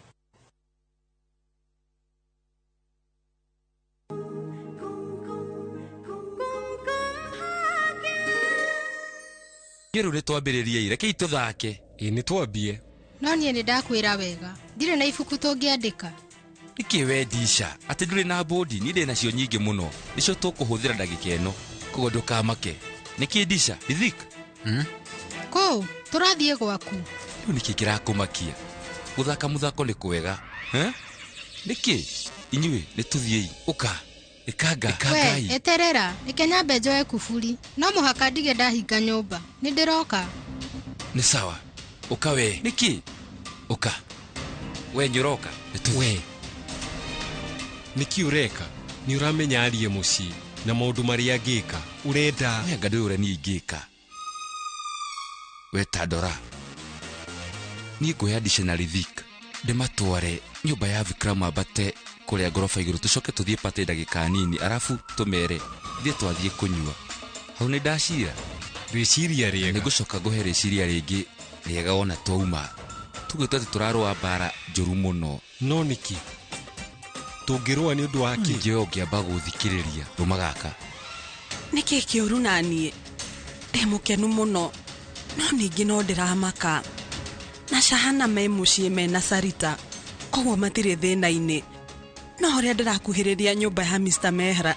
Rĩu nĩ twambĩrĩrie, rekei tũthake. Ĩ nĩ twambie. No niĩ nĩ ndakwĩra wega, ndirĩ na ibuku tũngĩandĩka. Nĩkĩ we Ndisha atĩ ndũrĩ na bũndi? Niĩ ndĩ nacio nyingĩ mũno, nĩcio tũkũhũthĩra ndagĩka ĩno, koguo ndũkamake. Nĩkĩ Ndisha? Ithik? Kũ tũrathiĩ gwaku. Rĩu nĩkĩ kĩrakũmakia? Gũthaka mũthako nĩ kwega. Nĩkĩ? Inyuĩ nĩ tũthiĩi. Ũka. Ĩkanga. We Ĩkangai. eterera, reke nyambe njoe kuburi. No mũhaka ndige ndahinga nyũmba. Nĩ ndĩroka. Nĩ sawa. Ũka we. Nĩkĩ? Ũka. We nyũroka. We. Nĩkĩ ũreka? Nĩ ũramenya arie mũciĩ na maũndũ marĩa angĩka. Ũrenda. We anga ndũĩ ũrĩa niĩ ingĩka. We ta ndora. Niĩ ngũhe Ndisha na Rithik ndĩmatware nyũmba ya Vikram ambate kũrĩa ngoroba igũrũ, tũcoke tũthiĩ pate ndagĩka nini, arabu tũmere ithuĩ twathiĩ kũnyua. Hau nĩ ndacira. Rĩciria rĩega. Nĩngũcoka ngũhe rĩciria rĩngĩ rĩega wona twauma. Tugĩtwo atĩ tũrarũa mbara njũru mũno. No nĩkĩ? Tũngĩrũa nĩ ũndũ wa kĩ? Ningĩ we ũngĩamba gũthikĩrĩria rũma gaka. Nĩkĩ kĩũru na niĩ? Ndĩ mũkenu mũno, no ningĩ no ndĩramaka. Na Shahana me mũciĩ mena Sarita, koguo matirĩ thĩna-inĩ. No ũrĩa ndĩrakuhĩrĩria nyũmba ya Mr. Mehra,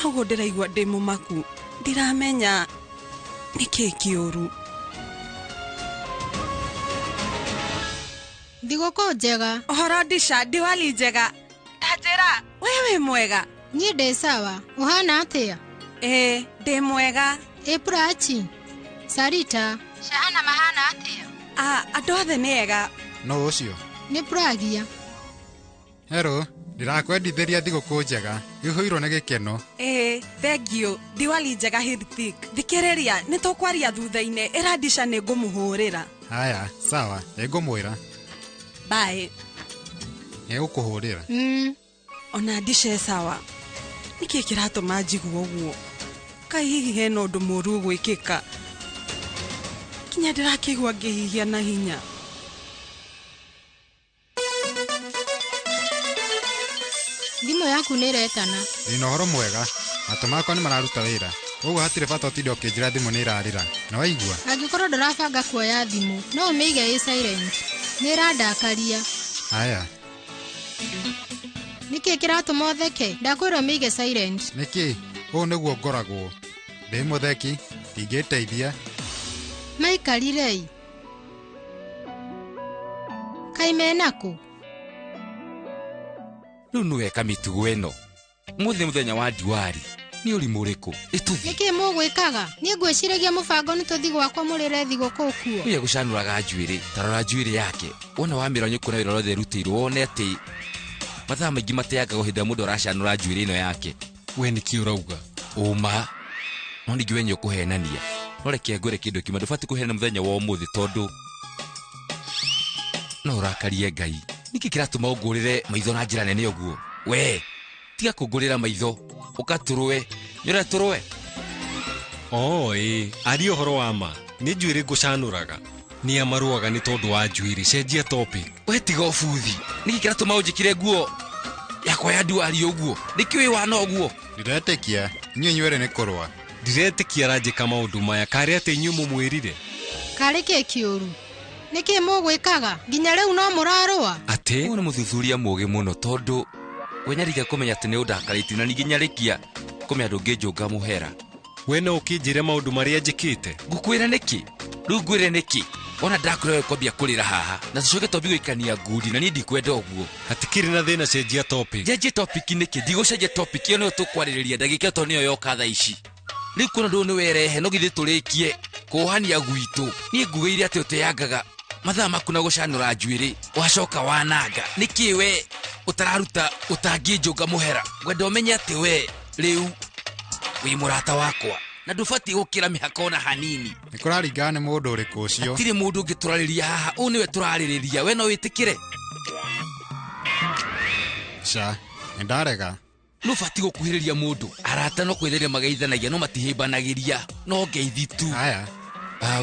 noguo ndĩraigua ndĩ mũmaku. Ndiramenya nĩkĩ kĩũru. Thigũkũ njega. Ũhoro Ndisha, Diwali njega. Tanjĩra, we wĩ mwega? Niĩ ndĩ sawa. Ũhana atĩa? Ĩĩ, ndĩ mwega. Ĩ Prachi, Sarita, Shahana mahana atĩa? Ah, andũ othe nĩ ega. No ũcio. Nĩ Pragia. Hello, ndĩrakwendithĩria thigũkũ njega. Ihũirwo nĩ gĩkeno. Ĩĩ, thengiũ. Diwali njega Hrithik. Thikĩrĩria, nĩ tũkwaria thutha-inĩ. Ĩra Ndisha nĩ ngũmũhũrĩra. Haya, sawa, nĩngũmwĩra. Bye. Nĩgũkũhũrĩra. Ona Ndisha e sawa. Nĩkĩ kĩratũma njigue ũguo? Kaĩ hihi hena ũndũ mũũru ũgwĩkĩka? Kinya ndĩrakĩigua ngĩhihia na hinya. Thimũ yaku nĩ ĩretana. Ndĩna ũhoro mwega. Matũ makwa nĩ mararuta wĩra. Koguo hatirĩ bata ũtinde ũkĩnjĩra thimũ nĩ ĩrarĩra. Nĩ waigua? Angĩkorwo ndũrabanga kuoya thimũ, no ũmĩige ĩ silent. Nĩ ĩrandakaria. Haya. Nĩkĩ kĩratũma ũtheke? Ndakwĩra ũmĩige silent. Nĩkĩ? Ũũ nĩguo ngoragwo. Ndĩ mũtheki, ndingĩteithia. Maikarire-ĩ. Kaĩ menakũ? Rĩu nĩ weka mĩtugo ĩno. Mũthĩ mũthenya wa Diwali. Nĩ ũrimũ ũrĩkũ? Ĩtũthiĩ. Nĩkĩ mũgwĩkaga? Niĩ ngwĩciragia mũbango nĩ tũthiĩ gwakwa mũrĩre thigũkũ kuo. Ũyũ egũcanũraga njuĩrĩ. Ta rora njuĩrĩ yake. Wona wamĩrora nĩ ũkuona wĩra ũrĩa ĩrutĩirwo, wone atĩ mathaa maingĩ mateangagwo hĩndĩ ĩrĩa mũndũ aracanũra njuĩrĩ ĩno yake. We nĩkĩ ũrauga? Ũma. No ningĩ we nĩ ũkũhenania. No reke ngwĩre kĩndũ kĩmwe, ndũbatiĩ kũheana mũthenya wa ũmũthĩ tondũ no ũrakarie Ngai. Nĩkĩ kĩratũma ũngũrĩre maitho na njĩra nene ũguo? We, tiga kũngũrĩra maitho, ũka tũrũe. Nĩ ũrĩa tũrũe? Oo, ĩĩ, aria ũhoro wa ma. Nĩ njuĩrĩ ngũcanũraga. Nĩ a marũaga nĩ tondũ wa njuĩrĩ. Cenjia topic. We tiga ũbuthi. Nĩkĩ kĩratũma ũnjĩkĩre nguo yakwa ya Diwali ũguo? Nĩkĩ wĩ wana ũguo? Ndiretĩkia, inyuĩ inyuerĩ nĩ kũrũa. Ndiretĩkia aranjĩka maũndũ maya. Karĩ atĩ inyuĩ mũmwĩrire? Karĩ kĩ kĩũru? Nĩkĩ mũgwĩkaga? Nginya rĩu no mũrarũa? Atĩ? Ũyũ nĩ mũthuthuria mũũgĩ mũno tondũ we nyarikia kũmenya atĩ nĩ ũndakarĩtie na ningĩ nyarĩkia kũmenya ndũngĩnjũnga mũhera. We no ũkĩnjĩre maũndũ marĩa njĩkĩte? Ngũkwĩra nĩkĩ? Rĩu ngwĩre nĩkĩ? Wona ndakwĩra we kwambia kũrĩra haha na tũcoke twambie gũikania ngundi na niĩ ndikwenda ũguo. Hatikĩrĩ na thĩna, cenjia topic. Njenjie topic nĩkĩ? Ndigũcenjia topic ĩyo nĩyo tũkwarĩrĩria ndagĩka ĩyo tondũ nĩyo yoka thaa ici. Rĩu kuona ndũyũ nĩ werehe no githĩ tũrĩkie kuohania gwitũ. Niĩ ngugĩire atĩ ũteangaga mathaa maku na gũcanũra njuĩrĩ wacoka wananga. Nĩkĩ we ũtararuta ũtangĩnjũnga mũhera? Ngwenda ũmenye atĩ we rĩu wĩ mũrata wakwa na ndũbatiĩ gũkĩra mĩhaka ona hanini. Nĩ kũraringana nĩ mũndũ ũrĩkũ ũcio. Hatirĩ mũndũ ũngĩ tũrarĩria haha, ũyũ nĩwe tũrarĩrĩria, we no wĩtĩkĩre? Ca, nĩ ndarega. Nĩ ũbatiĩ gũkuhĩrĩria mũndũ. Arata no kwĩtheria mageithanagia no matihĩmbanagĩria, no ngeithi tu. Haya.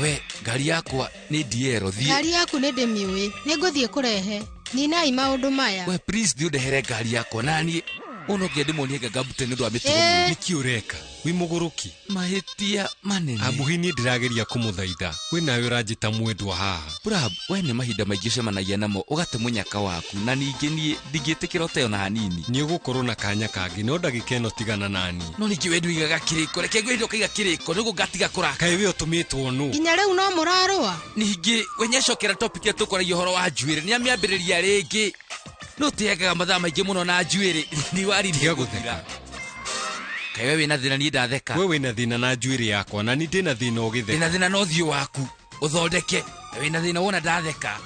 We, ngari yakwa nĩ ndiero, thiĩ. Ngari yaku nĩ ndĩmĩũĩ, nĩ ngũthiĩ kũrehe. Ninai maũndũ maya. We please thiĩ ũndehere ngari yakwa na niĩ ũyũ no nginya ndĩmuonie ngangambute nĩ ũndũ wa mĩtugo mĩũru. Nĩkĩ ũreka? Wĩ mũgũrũki? Mahĩtia manene. Ambuhi niĩ ndĩrageria kũmũthaitha. We nawe ũranjĩta mwendwa haha. Brab, we nĩ mahinda maingĩ ũcemanagia namo ũgate mũnyaka waku na ningĩ niĩ ndingĩtĩkĩra ũteo na hanini. Nĩ ũgũkorwo na kanya kangĩ no ndagĩka ĩno tigana nani. No ningĩ we ndũigaga kĩrĩko, reke ngwĩre ũkaiga kĩrĩko nĩguo ngatiga kũrakara. Kaĩ we ũtũmĩtwo nũ? Nginya rĩu no mũrarũa? Ningĩ we nĩacokera topic ĩrĩa tũkwaragia ũhoro wa njuĩrĩ, nĩamĩambĩrĩria rĩngĩ. No ũteangaga mathaa maingĩ mũno na njuĩrĩ. Diwali Tiga gũtheka. Kaĩ we wĩna thĩna niĩ ndatheka. We wĩna thĩna na njuĩrĩ yakwa na niĩ ndĩna thĩna ũgĩtheka. Ndĩna thĩna na ũthiũ waku ũthondeke. Wĩna thĩna wona ndatheka.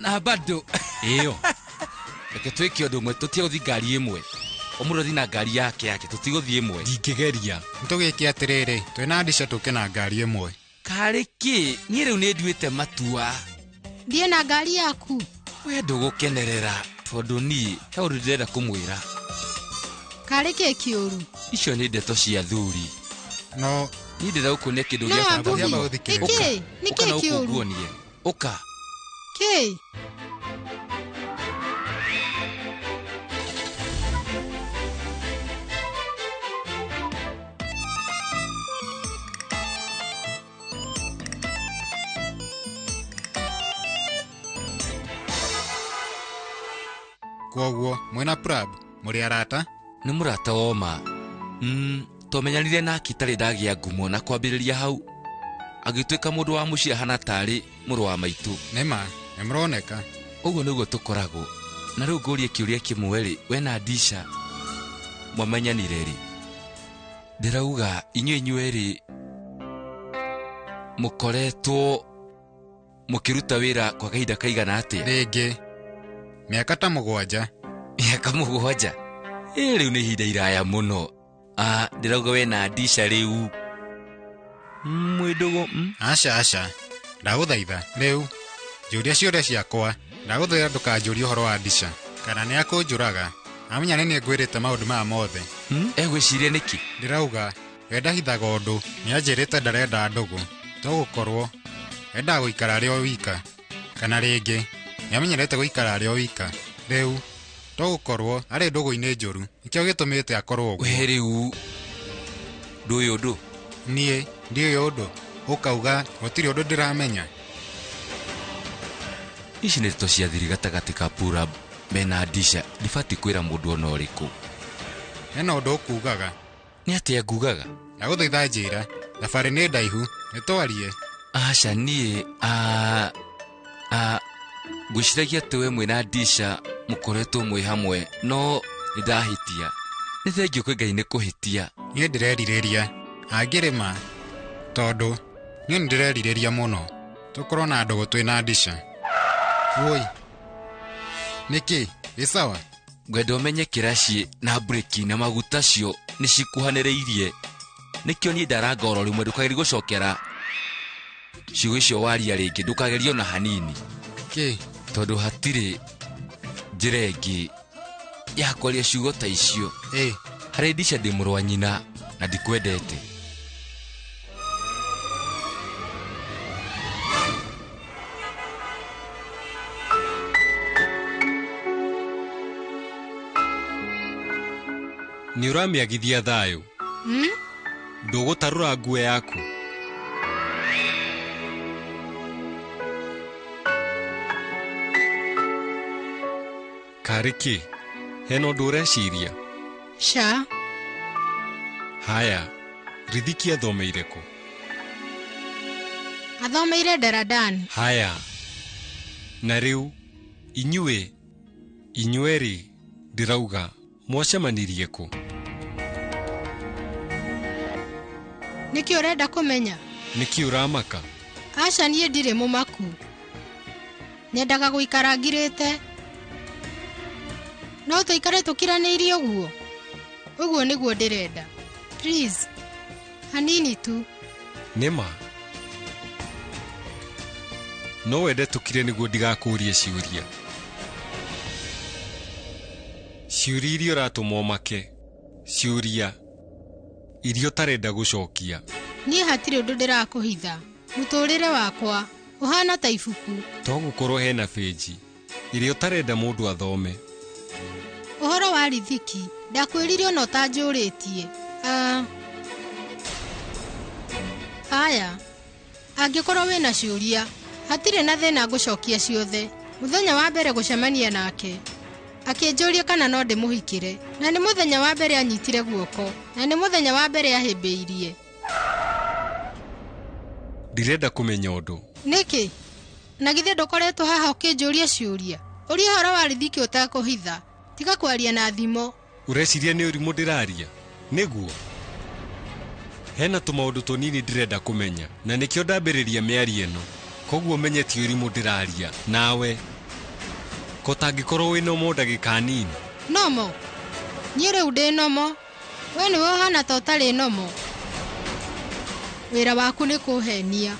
Na bado. Ĩyo. Reke twĩke ũndũ ũmwe, tũtige gũthiĩ ngari ĩmwe. O mũndũ athiĩ na ngari yake yake, tũtigũthiĩ ĩmwe. Ndingĩgeria. Nĩtũgĩke atĩrĩrĩ, twĩna Ndisha tũke na ngari ĩmwe. Karĩ kĩ? Niĩ rĩu nĩ nduĩte matua. Thiĩ na ngari yaku. We ndũgũkenerera tondũ niĩ he ũndũ ndĩrenda kũmwĩra. Karĩ kĩ kĩũru? Icio nĩ ndeto cia thuri. No niĩ ndĩrenda gũkuonia kĩndũ No, gĩa bata Ambuhi, mũno. nĩkĩ? Nĩkĩ Ũka na ũkũ kĩũru? nguonie. Ũka. Kĩ? Kwoguo mwĩna Prab mũrĩ arata? Nĩ mũrata woma. Twamenyanire nake itarĩ ndagĩa ngumo na kwambĩrĩria hau agĩtuĩka mũndũ wa mũciĩ ahana tarĩ mũrũ wa maitũ. Nĩ ma, Nĩ mũroneka. Ũguo nĩguo tũkoragwo. Na rĩu ngũrie kĩũria kĩmwe rĩ, we na Ndisha mwamenyanire rĩ? Ndĩrauga inyuĩ inyuerĩ mũkoretwo mũkĩruta wĩra kwa kahinda kaigana atĩa? Rĩngĩ mĩaka ta 7. Mĩaka 7? Ĩ rĩu nĩ ihinda iraya mũno. Ah, ndĩrauga we na Ndisha rĩu mwĩ ndũgũ? Aca aca, ndagũthaitha rĩu njũria ciũria ciakwa. Ndagũthaitha ndũkanjũrie ũhoro wa Ndisha kana nĩ akũnjũraga. Amenya nĩ niĩ ngwĩrĩte maũndũ maya mothe. Egwĩciria nĩkĩ? Ndĩrauga we ndahithaga ũndũ, nĩ anjĩrĩte ndarenda ndũgũ. To gũkorwo endaga gũikara arĩ o wika, kana rĩngĩ nĩ amenyerete gũikara arĩ o wika. Rĩu to gũkorwo arĩ ndũgũ-inĩ njũru, nĩkĩo gĩtũmĩte akorwo ũguo. We rĩu ndũĩ ũndũ? Niĩ ndiũĩ ũndũ, ũkauga gũtirĩ ũndũ ndĩramenya. Ici nĩ ndeto cia thiri gatagatĩ ka Purab mena Ndisha, ndibatiĩ kwĩra mũndũ ona ũrĩkũ. Hena ũndũ ũkugaga. Nĩ atĩa ngugaga? Ndagũthaitha njĩra, thabarĩ nĩ ndaihu, nĩ twarie. Aca niĩ, ngwĩciragia atĩ we mwĩna Ndisha mũkoretwo mwĩ hamwe, no nĩ ndahĩtia. Nĩ thengiũ kwĩ Ngai nĩ kũhĩtia. Niĩ ndĩrerirĩria angĩrĩma, tondũ niĩ nĩ ndĩrerirĩria mũno tũkorwo na ndũgũ twĩ na Ndisha. Woi, nĩkĩ gĩ sawa? Ngwenda ũmenye kĩraci na breki na maguta cio nĩ cikuhanĩrĩirie. Nĩkĩo niĩ ndaranga oro rĩmwe, ndũkagerie gũcokera ciugo icio waria rĩngĩ, ndũkagerie ona hanini. Kĩ? Tondũ hatirĩ njĩra ĩngĩ ya kwaria ciugo ta icio. Harĩ Ndisha ndĩ mũrũ wa nyina na ndikwendete. Nĩ ũramĩagithia thayũ. Ndũgũtarũra nguo yaku. Karĩ kĩ? Hena ũndũ ũreciria? Ca. Haya, Ridhiki athomeire kũ? Athomeire Daradan. Haya. Na rĩu inyuĩ inyuerĩ ndĩrauga mwacemanirie kũ? Nĩkĩ ũrenda kũmenya? Nĩkĩ ũramaka? Aca niĩ ndirĩ mũmaku. Nyendaga gũikara ngirĩte. No tũikare tũkiranĩirie ũguo? Ũguo nĩguo ndĩrenda. Please, hanini tu. Nĩma. No wende tũkire nĩguo ndigakũrie ciũria. Ciũria iria ũratũma ũmake. Ciũria iria ũtarenda gũcokia. Niĩ hatirĩ ũndũ ndĩrakũhitha. Mũtũrĩre wakwa ũhana ta ibuku. To gũkorwo hena bĩnji ĩrĩa ũtarenda mũndũ athome. Ũhoro wa Ridhiki ndakwĩrire ona ũtanjũrĩtie. Aya, angĩkorwo wĩna ciũria, hatirĩ na thĩna ngũcokia ciothe. Mũthenya wa mbere gũcemania nake akĩnjũria kana no ndĩmũhikĩre, na nĩ mũthenya wa mbere anyitire guoko, na nĩ mũthenya wa mbere ahĩmbĩirie. Ndirenda kũmenya ũndũ. Nĩkĩ? Na githĩ ndũkoretwo haha ũkĩnjũria ciũria? Ũria ũhoro wa Ridhiki ũtekũhitha. Tiga kwaria na thimo. Ũreciria nĩ ũrimũ ndĩraria? Nĩguo. Hena tũmaũndũ tũnini ndĩrenda kũmenya, na nĩkĩo ndambĩrĩria mĩario ĩno. Koguo menye ti ũrimũ ndĩraria. Nawe ko tangĩkorwo wĩ nomo ndagĩka nini? Nomo? Niĩ rĩu ndĩ nomo. We nĩwe ũhana ta ũtarĩ nomo. Wĩra waku nĩ kũhenia.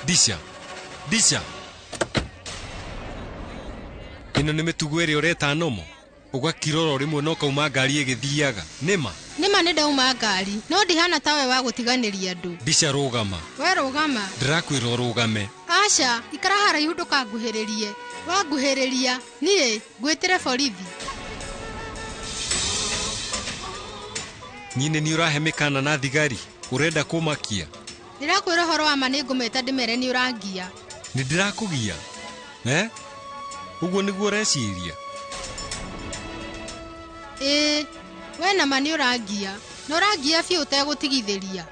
Ndisha, Ndisha. Ĩno nĩ mĩtugo ĩrĩa ũreta nomo? Ũgakirora rĩmwe na ũkauma ngari ĩgĩthiaga. Nĩma? Nĩma nĩ ndauma ngari, no ndihana tawe wa gũtiganĩria andũ. Ndisha rũgama. We rũgama. Ndĩrakwĩra ũrũgame. Aca, ikara haraihu ndũkanguhĩrĩrie. Wanguhĩrĩria, niĩ ngwĩtĩre borithi. Nyine nĩ ũrahe mĩkana na thigari? Ũrenda kũmakia? Ndĩrakwĩra ũhoro wa ma nĩ ngũmeta ndĩmere nĩ ũrangia. Nĩ ndĩrakũgia? Ũguo nĩguo ũreciria? Ĩĩ, we na ma nĩ ũrangia. Na ũrangia biũ ũtegũtigithĩria.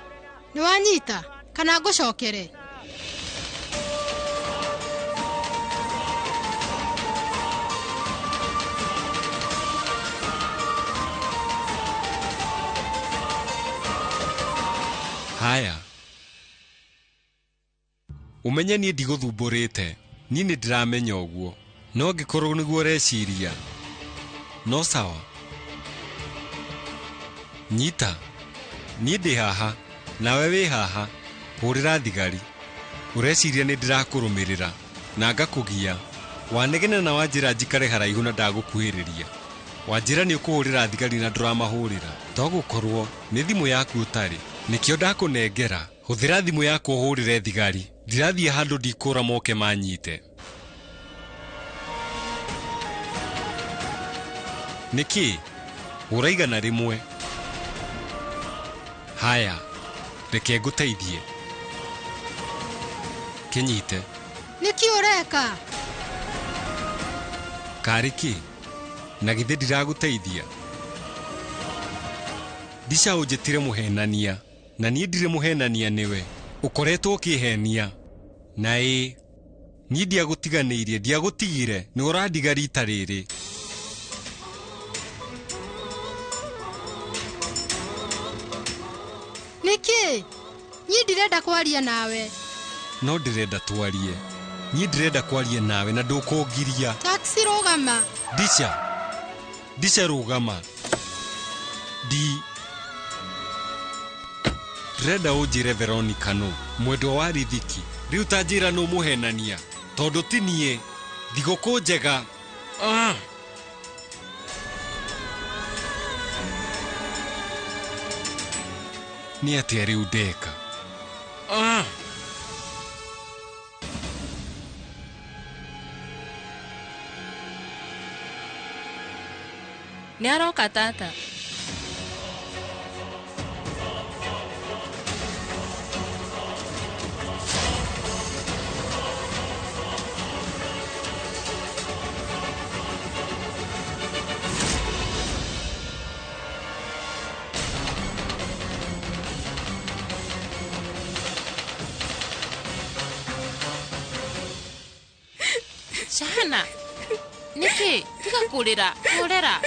Nĩ wanyita? Kana ngũcokere? Haya, ũmenye niĩ ndigũthumbũrĩte, niĩ nĩ ndĩramenya ũguo, no angĩkorwo nĩguo ũreciria, no sawa. Nyita, niĩ ndĩ haha, nawe wĩ haha, hũrĩra thigari. Ũreciria nĩ ndĩrakũrũmĩrĩra na ngakũgia. Wanegena na wanjĩra njikare haraihu na ndagũkuhĩrĩria. Wanjĩra nĩ ũkũhũrĩra thigari na ndũramahũrĩra. To gũkorwo nĩ thimũ yaku ũtarĩ, nĩkĩo ndakũnengera. Hũthĩra thimũ yaku ũhũrĩre thigari. Ndirathiĩ handũ ndikũra moke manyite. Nĩkĩ? Hũra 100. Haya, reke ngũteithie. Kĩnyite. Nĩkĩ ũreka? Karĩ kĩ? Na githĩ ndiragũteithia? Ndica ũnjĩtire mũhenania, na niĩ ndirĩ mũhenania nĩwe. Ũkoretwo ũkĩhenia. Na ĩ, niĩ ndiagũtiganĩirie, ndiagũtigire, nĩ ũrandiga rita rĩrĩ. Nĩkĩ? Niĩ ndirenda kwaria nawe. No ndĩrenda twarie. Niĩ ndĩrenda kwaria nawe na ndũkũngiria. Taxi rũgama. Ndica. Ndica rũgama. Ndĩrenda ũnjĩre Veronica nũ, mwendwa wa Rithiki. Rĩu ta njĩra nũ mũhenania, tondũ ti niĩ. Thigũkũ njega. Nĩ atĩa rĩu ndeka? Nĩ aroka tata. Shahana, nĩkĩ? Tiga kũrĩra, horera.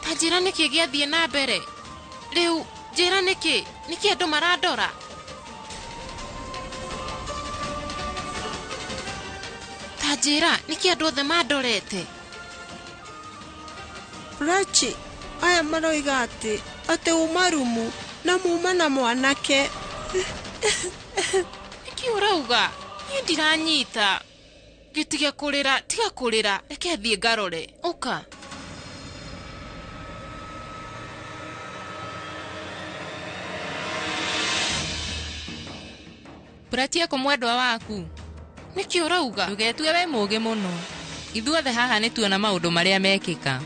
Ta njĩra nĩkĩ gĩathiĩ na mbere. Rĩu njĩra nĩkĩ? Nĩkĩ andũ marandora? Ta njĩra nĩkĩ andũ othe mandorete? Prachi, aya maroiga atĩ uma rumu na muma na mwanake. Nĩkĩ ũrauga? Niĩ ndiranyita. Gĩtige kũrĩra, tiga kũrĩra, reke thiĩ ngarore. Ũka. Prachi ekũ mwendwa waku? Nĩkĩ ũrauga? Ndũgetue wĩ mũũgĩ mũno. Ithuothe haha nĩ tuona maũndũ marĩa mekĩka.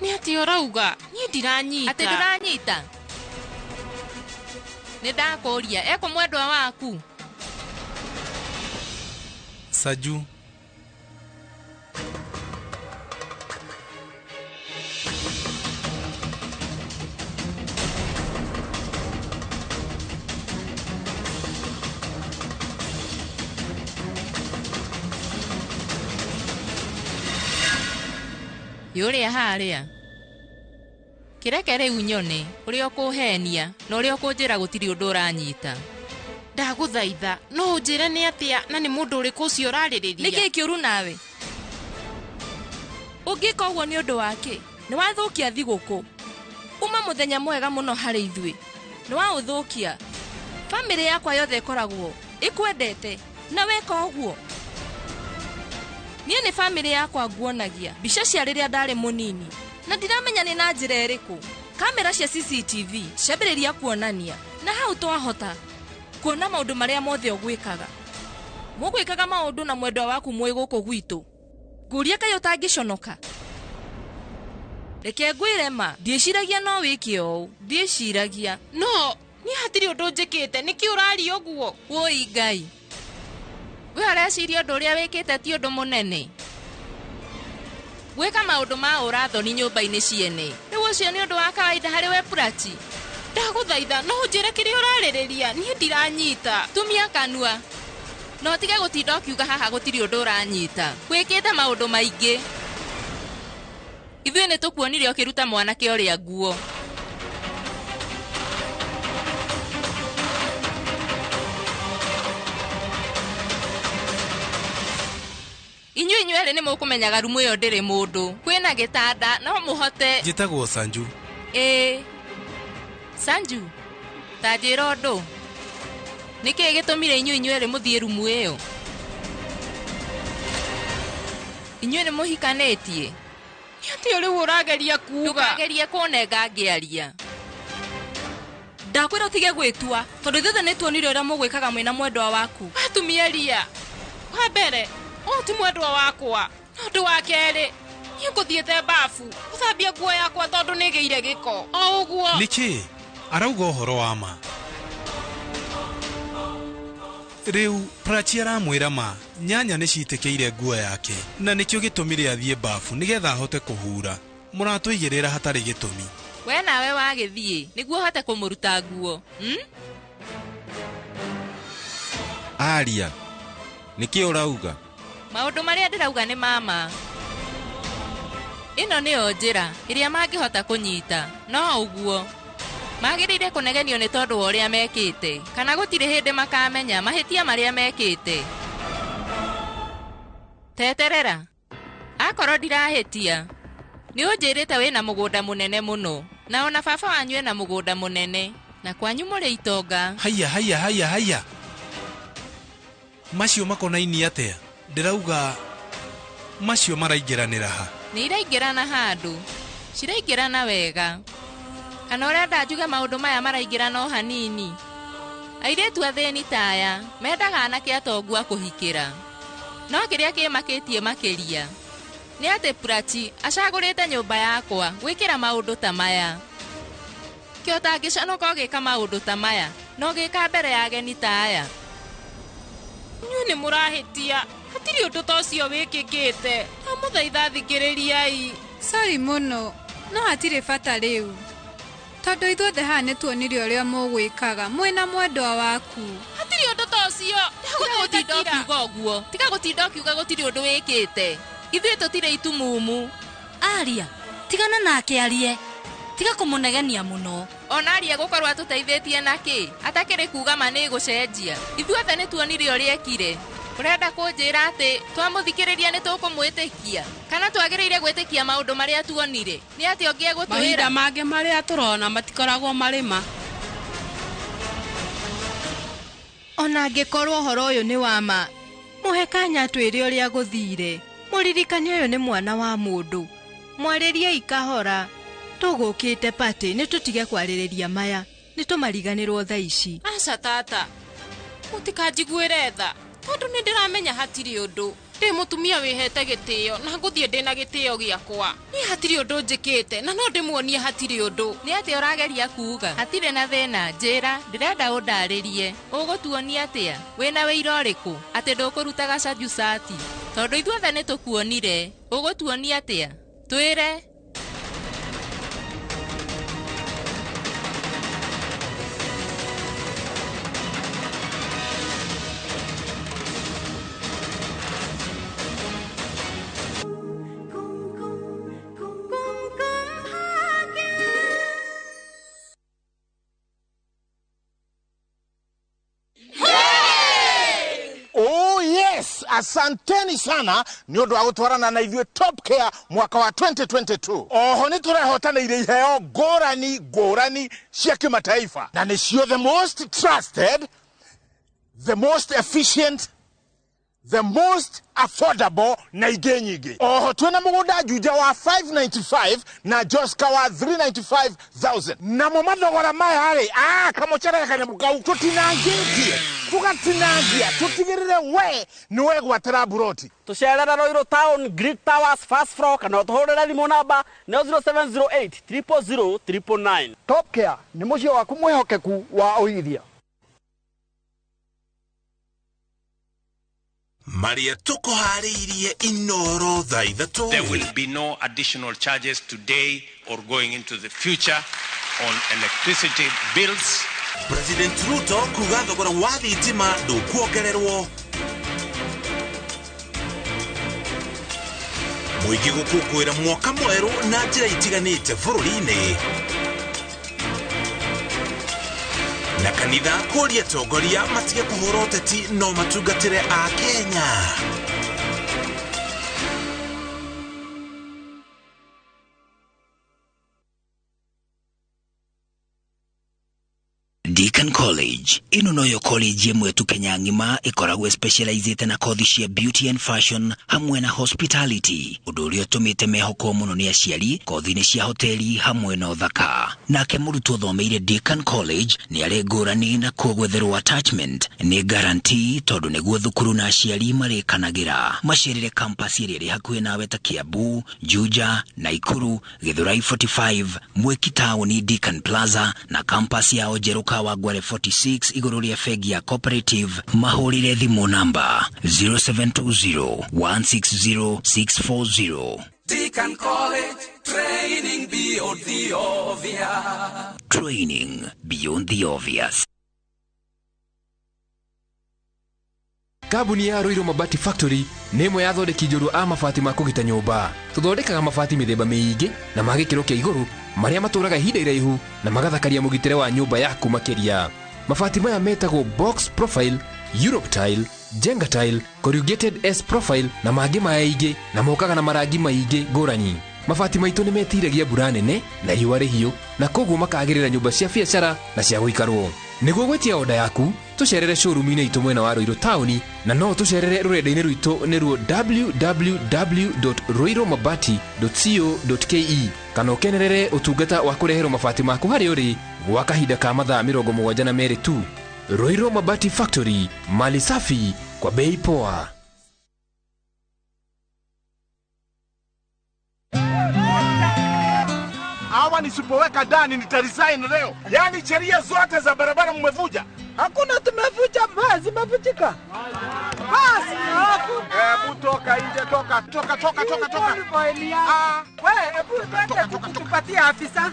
Nĩ atĩa ũrauga? Niĩ ndiranyita. Atĩ ndũranyita? Nĩ ndakũũria, ekũ mwendwa waku? Saju. Yũrĩa harĩa. Kĩreke rĩu nyone ũrĩa ũkũhenia na ũrĩa ũkũnjĩra gũtirĩ ũndũ ũranyita. Ndagũthaitha, no ũnjĩre nĩ atĩa na nĩ mũndũ ũrĩkũ ũcio ũrarĩrĩria? Nĩkĩ kĩũru nawe? Ũngĩka ũguo nĩ ũndũ wa kĩ? Nĩ wathũkia thigũkũ. Uma mũthenya mwega mũno harĩ ithuĩ. Nĩ waũthũkia. Bamĩrĩ yakwa yothe ĩkoragwo ĩkwendete na weka ũguo. Niĩ nĩ bamĩrĩ yakwa nguonagia mbica cia rĩrĩa ndarĩ mũnini na ndiramenya nĩ na njĩra ĩrĩkũ. Kamera cia CCTV ciambĩrĩria kuonania na hau twahota kuona maũndũ marĩa mothe ũgwĩkaga. Mũgwĩkaga maũndũ na mwendwa waku mwĩ gũkũ gwitũ. Ngũria kaĩ ũtangĩconoka. Reke ngwĩre ma, ndiĩciragia no wĩke ũũ, ndiĩciragia. No, niĩ hatirĩ ũndũ njĩkĩte, nĩkĩ ũraria ũguo? Wũi Ngai. We ũreciria ũndũ ũrĩa wĩkĩte ti ũndũ mũnene. Gwĩka maũndũ ma ũrathoni nyũmba-inĩ ciene. Rĩu ũcio nĩ ũndũ wa kawaida harĩ we Prachi. Ndagũthaitha, no ũnjĩre kĩrĩa ũrarĩrĩria, niĩ ndiranyita. Tumia kanua. No ũtige gũtinda ũkiuga haha gũtirĩ ũndũ ũranyita. Wĩkĩte maũndũ maingĩ. Ithuĩ nĩ tũkuonire ũkĩruta mwanake ũrĩa nguo. Inyuĩ inyuerĩ nĩ mũkũmenyaga rumu ĩyo ndĩrĩ mũndũ. Kwĩna gĩtanda no mũhote. Njĩtagwo Sanju. Ĩĩ. Sanju, ta njĩra ũndũ. Nĩkĩĩ gĩtũmire inyuĩ inyuerĩ mũthiĩ rumu ĩyo? Inyuĩ nĩ mũhikanĩtie? Nĩ atĩa rĩu ũrageria kuuga? Ndũkagerie kũnenga ngĩaria. Ndakwĩra ũtige gwĩtua tondũ ithuothe nĩ tuonire ũrĩa mũgwĩkaga mwĩna mwendwa waku. Watumia ria. Wa mbere, ũyũ ti mwendwa wakwa. Na ũndũ wa kerĩ, niĩ ngũthiĩte bafu gũthambia nguo yakwa tondũ nĩgĩire gĩko. O ũguo. Nĩkĩ? Arauga ũhoro wa ma. Rĩu Prachi aramwĩra ma nyanya nĩ citĩkĩire nguo yake na nĩkĩo gĩtũmire athiĩ bafu nĩgetha ahote kũhura. Mũratũigĩrĩra hatarĩ gĩtũmi. We nawe wagĩthiĩ nĩguo ũhote kũmũruta nguo. Aria, nĩkĩ ũrauga? Maũndũ marĩa ndĩrauga nĩ mama. Ĩno nĩyo njĩra ĩrĩa mangĩhota kũnyita. No ũguo. Magĩrĩire kũnegenio nĩ tondũ wa ũrĩa mekĩte, kana gũtirĩ hĩndĩ makamenya mahĩtia marĩa mekĩte. Teterera, akorwo ndirahĩtia, nĩ ũnjĩrĩte wĩna mũgũnda mũnene mũno, na ona baba wanyu ena mũgũnda mũnene, na kwanyu mũrĩ itonga. Haiya haiya haiya haiya. Macio makonainie atĩa? Ndĩrauga macio maraingĩranĩra ha? Nĩ iraingĩrana handũ, ciraingĩrana wega. Kana ũrenda njuge maũndũ maya maraingĩrana o hanini? Airĩtu athĩni ta aya mendaga anake atongu a kũhikĩra. No kĩrĩa kĩmakĩtie makĩria nĩ atĩ Prachi acagũrĩte nyũmba yakwa gwĩkĩra maũndũ ta maya. Kĩo ũtangĩconoka ũgĩka maũndũ ta maya na ũgĩka mbere ya ageni ta aya. Inyuĩ nĩ mũrahĩtia. Hatirĩ ũndũ ta ũcio wĩkĩkĩte. Ndamũthaitha thikĩrĩriai. Sorry mũno, no hatirĩ bata rĩu. Tondũ ithuothe haha nĩ tuonire ũrĩa mũgwĩkaga mwĩna mwendwa waku. Hatirĩ ũndũ ta ũcio. Tiga gũtinda ũkiuga ũguo. Tiga gũtinda ũkiuga gũtirĩ ũndũ wĩkĩte. Ithuĩ tũtirĩ itumumu. Aria, tigana nake arie. Tiga kũmũnegenia mũno. Ona aria gũkorwo atũteithĩtie nakĩ? Atakĩrĩ kuuga ma nĩ gũcenjia. Ithuothe nĩ tuonire ũrĩa ekire. Ũrenda kũnjĩra atĩ twamũthikĩrĩria nĩ tũkũmwĩtĩkia? Kana twagĩrĩire gwĩtĩkia maũndũ marĩa tuonire? Nĩ atĩa ũngĩ egũtwĩra? Mahinda mangĩ marĩa tũrona matikoragwo marĩ ma. Ona angĩkorwo ũhoro ũyũ nĩ wa ma, mũhe kanya atwĩre ũrĩa gũthire. Mũririkane ũyũ nĩ mwana wa mũndũ. Mwarĩriei kahora. Tũgũkĩte patĩ nĩ tũtige kwarĩrĩria maya. Nĩ tũmariganĩrwo thaa ici. Aca tata, mũtikanjiguĩre tha tondũ nĩ ndĩramenya hatirĩ ũndũ. Ndĩ mũtumia wĩhete gĩtĩo na ngũthiĩ ndĩna gĩtĩo gĩakwa. Niĩ hatirĩ ũndũ njĩkĩte na no ndĩmuonie hatirĩ ũndũ. Nĩ atĩa ũrageria kuuga? Hatirĩ na thĩna, njĩra, ndĩrenda ũndarĩrie. Ũgũtuonia atĩa? Wĩna wĩira ũrĩkũ atĩ ndũkũrutaga Sanju cati? Tondũ ithuothe nĩ tũkuonire. Ũgũtuonia atĩa? Twĩre. Asanteni sana nĩ ũndũ wa gũtwarana na ithuĩ Top Care mwaka wa 2022. Oho nĩ tũrehotanĩire iheo ngũrani ngũrani cia kĩmataifa, na nĩcio the most trusted, the most efficient, the most affordable na ingĩ nyingĩ. Oho twĩna mũgũnda Juja wa 595 na Joska wa 395,000. Namo mathogora maya rĩ, kamũcere kanyamũ kau tũtinangĩtie, tũgatinangia, tũtigĩrĩre we nĩ wegwatĩra mburoti. Tũcerere Ruiru Town, Great Towers, first floor, kana ũtũhũrĩre thimũ namba nĩyo 0708 000 999. Top Care nĩ mũciĩ waku mwĩhokeku wa ũigithia. Maria tukuharĩirie Inoro thaa ithatũ. There will be no additional charges today or going into the future on electricity bills. President Ruto kuga thogora wa thitima ndũkuongererwo. Mũingĩ gũkũngũĩra mwaka mwerũ na njĩra itiganĩte bũrũri-inĩ. Na kanitha kũria atongoria matige kũhũra ũteti no matungatĩre a Kenya. Deacon College ĩno noyo college ĩmwe tu Kenya ng'ima ĩkoragwo specializĩte na kothi cia beauty and fashion hamwe na hospitality, ũndũ ũrĩa ũtũmĩte mehokwo mũno nĩ aciari kothi-inĩ cia hoteli hamwe na ũthaka. Nake mũrutwo ũthomeire Deacon College nĩ arĩ ngũrani na kuo gwetherwo attachment nĩ guarantee tondũ nĩguo thukuru na aciari marĩkanagĩra. Macerere campus ĩrĩa ĩrĩ hakuhĩ nawe ta Kiambu, Juja, Naikuru, Githurai 45, Mwiki taũni Deacon Plaza na campus yao njerũ Kawangware 46 igũrũ rĩa bengi ya Cooperative. Mahũrĩre thimũ namba 0720 160 640. Deacon College, training beyond the obvious. Training beyond the obvious. Kambuni ya Ruiru Mabati Factory nĩ ĩmwe ya athondeki njorua a mabati ma kũgita nyũmba. Tũthondekaga mabati mĩthemba mĩingĩ na ma gĩkĩro kĩa igũrũ marĩa matũraga ihinda iraihu na magathakaria mũgitĩre wa nyũmba yaku makĩria. Mabati maya metagwo box profile, Europe tile, Jenga tile, corrugated S profile na mangĩ maingĩ na mokaga na marangi maingĩ ngũrani. Mabati maitũ nĩ metiragia mbura nene na riũa rĩhiũ na koguo makagĩrĩra nyũmba cia biacara na cia gũikarwo. Nĩguo gwĩtia oda yaku, tũcerere showroom-inĩ itũ mwena wa Ruiru taũni na no tũcerere rũrenda-inĩ rwitũ nĩruo www.ruirumabati.co.ke kana ũkenerere ũtungata wa kũreherwo mabati maku harĩa ũrĩ gwa kahinda ka mathaa 72 tu. Ruiru Mabati Factory, mali safi kwa bei poa. Hawa nisipoweka ndani nitaresign leo. Yaani sheria zote za barabara mmevuja. Hakuna tumevuja, zimevunjika. Basi hapo. Hebu toka nje, toka toka toka toka toka. Ah, wewe hebu twende kuku tupatie afisa.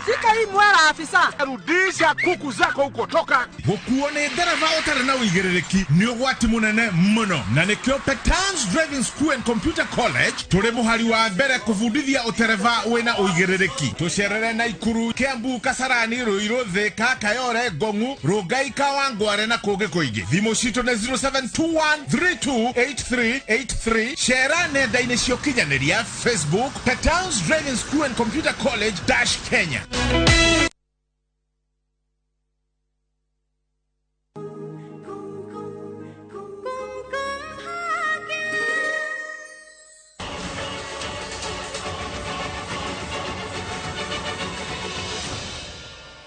Shika hii mwera afisa. Rudisha kuku zako huko, toka. Gũkuo nĩ ndereba ũtarĩ na ũigĩrĩrĩki nĩ ũgwati mũnene mũno, na nĩkĩo Petans Driving School and Computer College tũrĩ mũhari wa mbere kũbundithia ũtereba wĩna ũigĩrĩrĩki. Tũcerere Naikuru, Kiambu, Kasarani, Ruiru, Thika, Kayore, Ngong'u, Rongai, Kawangware na kũngĩ kũingĩ. Thimũ citũ nĩ 0721328383. Cera nenda-inĩ cia ũkinyanĩria Facebook Petans Driving School and Computer College dash Kenya.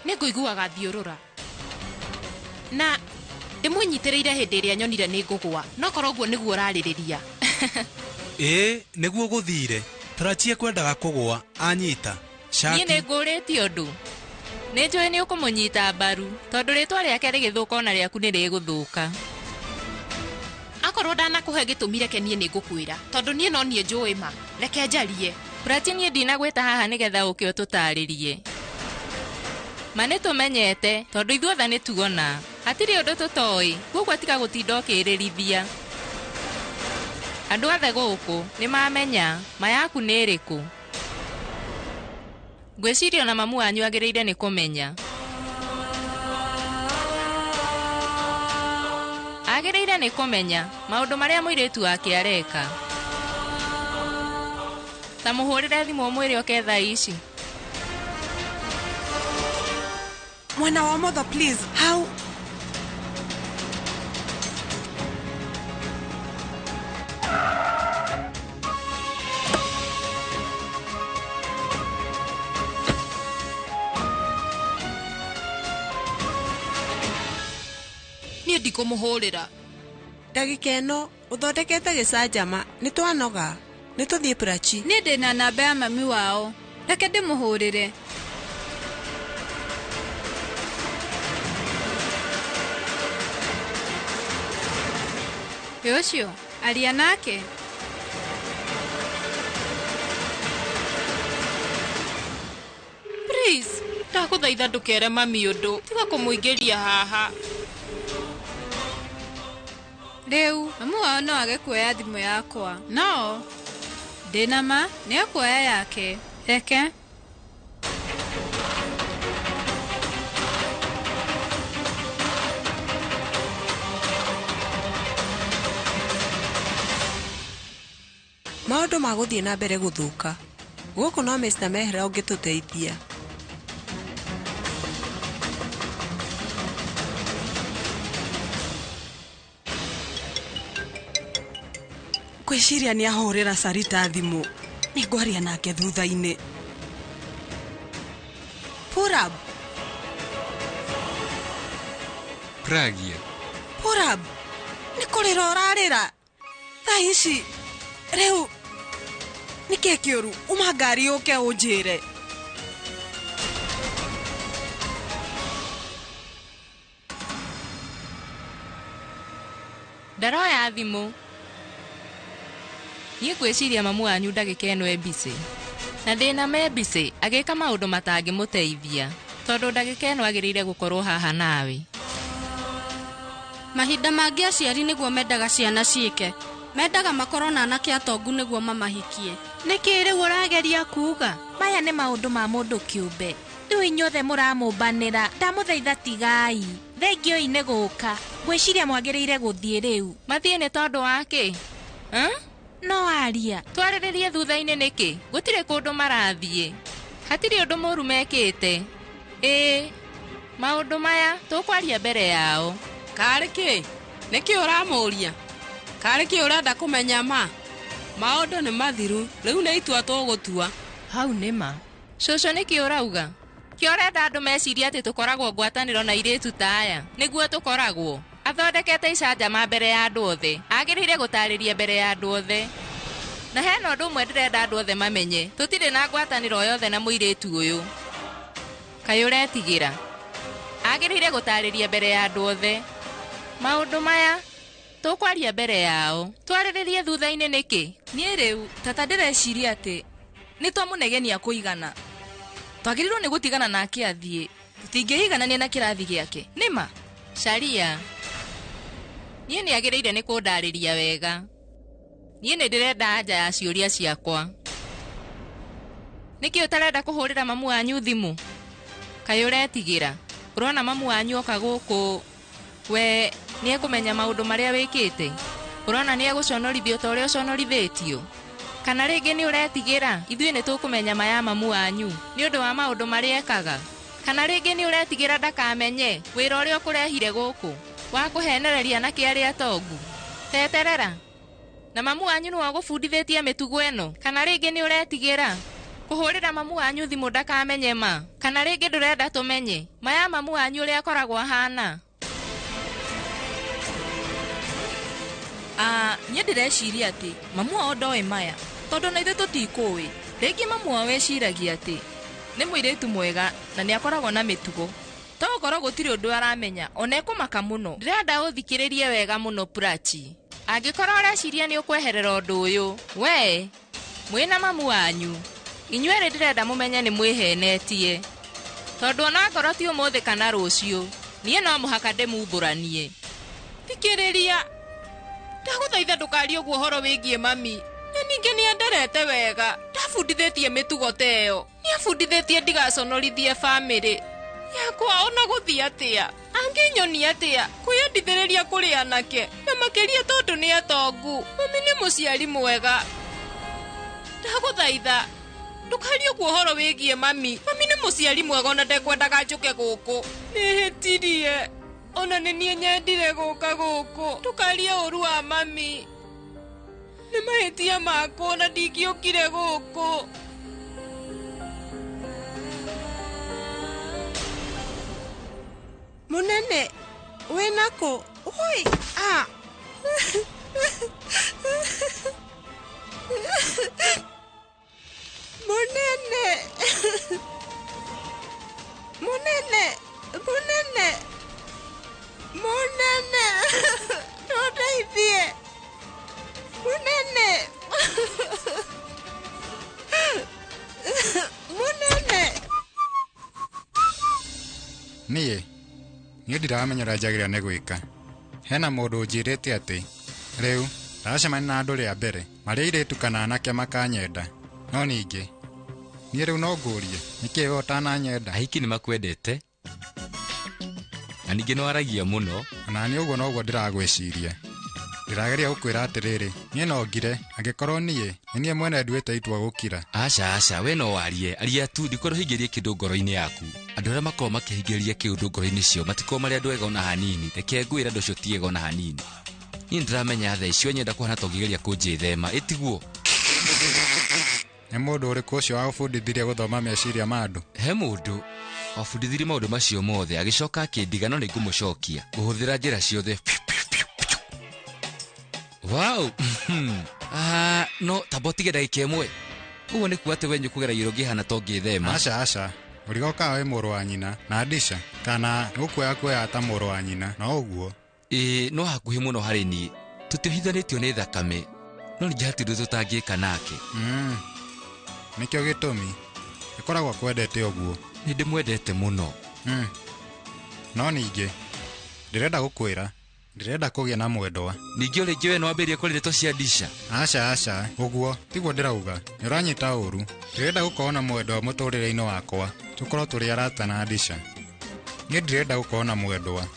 Nĩ ngũiguaga thiũrũra na ndĩmũnyitĩrĩire hĩndĩ ĩrĩa nyonire nĩ ngũgũa, no korwo ũguo nĩguo ũrarĩrĩria. Ĩĩ nĩguo gũthire. Prachi kwendaga kũgũa anyita Niĩ nĩ ngũrĩtie ũndũ. Nĩ njũĩ nĩ ũkũmũnyita mbaru tondũ rĩtwa rĩake rĩgĩthũka ona rĩaku nĩ rĩgũthũka. Akorwo ndanakũhe gĩtũmi reke niĩ nĩ ngũkwĩra tondũ niĩ no niĩ njũĩ ma. Reke njarie. Prachi niĩ ndinagwĩta haha nĩgetha ũke ũtũtarĩrie. Ma nĩ tũmenyete tondũ ithuothe nĩ tuona. Hatirĩ ũndũ tũtoĩ, koguo tiga gũtinda ũkĩrĩrithia. Andũ othe gũkũ nĩ mamenya ma yaku nĩ ĩrĩkũ. Ngwĩciria ona mamu wanyu agĩrĩire nĩ kũmenya. Agĩrĩire nĩ kũmenya maũndũ marĩa mũirĩtu wake areka. Ta mũhũrĩre thimũ ũmwĩre oke thaa ici. Mwana wa mother, please. How? Niĩ ndikũmũhũrĩra. Ndagĩka ĩno ũthondekete gĩcanjama, nĩ twanoga. Nĩ tũthiĩ Prachi. Niĩ ndĩna namba ya mami wao. Reke ndĩmũhũrĩre. Ĩ ũcio, aria nake. Please, ndagũthaitha ndũkere mami ũndũ, tiga kũmũingĩria haha. Rĩu, mamu wao no age kuoya thimũ yakwa. No, Ndĩna ma nĩ ekuoya yake. Reke. Maũndũ magũthiĩ na mbere gũthũka. Gũkũ no Mr. Mehra ũngĩtũteithia. Ngwĩciria nĩ ahũrĩra Sarita thimũ. Nĩ ngwaria nake thutha-inĩ. Purab, Pragia. Purab, nĩ kũrĩra ũrarĩra. Thaa ici rĩu nĩ kĩĩ kĩũru? Uma ngari ũke ũnjĩre. Ndaroya thimũ. Niĩ ngwĩciria mamu wanyu ndagĩka ĩno e busy. Na ndĩna me busy agĩka maũndũ matangĩmũteithia tondũ ndagĩka ĩno agĩrĩire gũkorwo haha nawe. Mahinda mangĩ aciari nĩguo mendaga ciana ciĩke. Mendaga makorwo na anake atongu nĩguo mamahikie. Nĩkĩ rĩu ũrageria kuuga? Maya nĩ maũndũ ma mũndũ kĩũmbe. Rĩu inyuothe mũramũmbanĩra, ndamũthaitha tigai. Thengioi nĩ gũka. Ngwĩciria mwagĩrĩire gũthiĩ rĩu. Mathiĩ nĩ tondũ wa kĩ? No aria. Twarĩrĩrie thutha-inĩ nĩkĩ? Gũtirĩ kũndũ marathiĩ. Hatirĩ ũndũ mũũru mekĩte. Ĩĩ, maũndũ maya tũkwaria mbere yao. Karĩ kĩ? Nĩkĩ ũramũria? Karĩ kĩ ũrenda kũmenya ma? Maũndũ nĩ mathiru, rĩu nĩ itua tũgũtua. Hau nĩ ma. Cũcũ nĩkĩ ũrauga? Kĩ ũrenda andũ mecirie atĩ tũkoragwo ngwatanĩro na airĩtu ta aya? Nĩguo tũkoragwo. Athondekete icanjama mbere ya andũ othe. Agĩrĩire gũtarĩria mbere ya andũ othe. Na hena ũndũ ũmwe ndĩrenda andũ othe mamenye. Tũtirĩ na ngwatanĩro o yothe na mũirĩtu ũyũ. Kaĩ ũretigĩra? Agĩrĩire gũtarĩria mbere ya andũ othe. Maũndũ maya tũkwaria mbere yao. Twarĩrĩrie thutha-inĩ nĩkĩ? Niĩ rĩu tata ndĩreciria atĩ nĩ twamũnegenia kũigana. Twagĩrĩirwo nĩ gũtigana nake athiĩ. Tũtingĩiganania na kĩrathi gĩake. Nĩ ma? Sharia. Niĩ nĩ agĩrĩire nĩ kũndarĩria wega. Niĩ nĩ ndĩrenda anja ya ciũria ciakwa. Nĩkĩ ũtarenda kũhũrĩra mamu wanyu thimũ? Kaĩ ũretigĩra? Ũrona mamu wanyu oka gũkũ we nĩ ekũmenya maũndũ marĩa wĩkĩte? Ũrona nĩ egũconorithio ta ũrĩa ũconorithĩtio? Kana rĩngĩ nĩ ũretigĩra ithuĩ nĩ tũkũmenya ma ya mamu wanyu nĩ ũndũ wa maũndũ marĩa ekaga? Kana rĩngĩ nĩ ũretigĩra ndakamenye wĩra ũrĩa ũkũrehire gũkũ wa kũhenereria anake arĩa atongu? Teterera. Na mamu wanyu nĩwe ũgũbundithĩtie mĩtugo ĩno? Kana rĩngĩ nĩ ũretigĩra kũhũrĩra mamu wanyu thimũ ndakamenye ma? Kana rĩngĩ ndũrenda tũmenye ma ya mamu wanyu ũrĩa akoragwo ahana? Niĩ ndĩreciria atĩ mamu wao ndoĩ maya tondũ na ithuĩ tũtikũĩ. Rĩngĩ mamu wao eciragia atĩ nĩ mũirĩtu mwega na nĩ akoragwo na mĩtugo. To gũkorwo gũtirĩ ũndũ aramenya ona ekũmaka mũno. Ndĩrenda ũthikĩrĩrie wega mũno Prachi. Angĩkorwo ũreciria nĩ ũkweherera ũndũ ũyũ, we mwĩna mamu wanyu, inyuerĩ ndĩrenda mũmenye nĩ mwĩhenetie. Tondũ ona ngorwo ti ũmũthĩ kana rũciũ, niĩ no mũhaka ndĩmumbũranie. Thikĩrĩria. Ndagũthaitha ndũkarie ũguo ũhoro wĩgiĩ mami. Na ningĩ nĩ anderete wega. Ndabundithĩtie mĩtugo ta ĩyo. Nĩ abundithĩtie ndigaconorithie bamĩrĩ yakwa ona gũthiĩ atĩa. Angĩnyonia atĩa kwĩyendithĩrĩria kũrĩ anake na makĩria tondũ nĩ atongu. Mami nĩ mũciari mwega. Ndagũthaitha ndũkarie ũguo ũhoro wĩgiĩ mami. Mami nĩ mũciari mwega ona ndekwendaga njũke gũkũ. Nĩhĩtirie. Ona nĩ niĩ nyendire gũka gũkũ. Ndũkarie ũru wa mami. Nĩ mahĩtia makwa ona ndingĩũkire gũkũ. Mũnene, wĩna kũ? Oi, ah. Mũnene. Mũnene, mũnene. Mũnene. Tũteithie. Mũnene. Mũnene. Niĩ niĩ ndiramenya ũrĩa njagĩrĩire nĩ gwĩka. Hena mũndũ ũnjĩrĩte atĩ rĩu Ndacemania na andũ rĩa mbere marĩ airĩtu kana anake makanyenda. No ningĩ niĩ rĩu no ngũrie nĩkĩ we ũtananyenda? Ahiki nĩ makwendete na ningĩ nĩwaragia mũno. Ona niĩ ũguo noguo ndĩragwĩciria. Ndĩrageria gũkwĩra atĩrĩrĩ, niĩ no ngire angĩkorwo niĩ nĩ niĩ mwene nduĩte itua gũkira. Aca aca, we no warie, aria tu, ndikwenda ũhingĩrie kĩndũ ngoro-inĩ yaku. Andũ arĩa makoragwo makĩhingĩrĩria kĩũndũ ngoro-inĩ ciao matikoragwo marĩ andũ ega ona hanini. Reke ngwĩre andũ acio ti ega ona hanini. Niĩ nĩndĩramenya thaa ici nyenda kũhana ta ũngĩgeria kũnjĩthema, ĩtiguo? Nĩ mũndũ ũrĩkũ ũcio wagũbundithirie gũthoma meciria ma andũ? He mũndũ wabundithirie maũndũ macio mothe agĩcoka akĩndiga, no nĩngũmũcokia ngũhũthĩra njĩra ciothe. Wow. No tamba ũtige ndagĩka ĩmwe. Ũguo nĩ kuga atĩ we nĩũkũgeragia ũngĩhana ta ũngĩthema. Aca aca, ũriga ũkaga wĩ mũrũ wa nyina na Ndisha kana nĩgũkuoya kuoya ta mũrũ wa nyina no ũguo. Ĩĩ, no hakuhĩ mũno harĩ niĩ. Tũtiohithanĩtio nĩ thakame, no ningĩ hatirĩ ũndũ tũtangĩka nake. Nĩkĩo gĩtũmi ĩkoragwo kwendete ũguo. Nĩ ndĩmwendete mũno. No ningĩ ndĩrenda gũkwĩra ndĩrenda kũgĩa na mwendwa. Ningĩ o rĩngĩ we nĩwambĩrĩria kwaria ndeto cia Ndisha? Aca aca, ũguo tiguo ndĩrauga. Nĩũranyita ũru. Ndĩrenda gũkorwo na mwendwa mũtũrĩre-inĩ wakwa, tũkorwo tũrĩ arata na Ndisha. Niĩ ndirenda gũkorwo na mwendwa.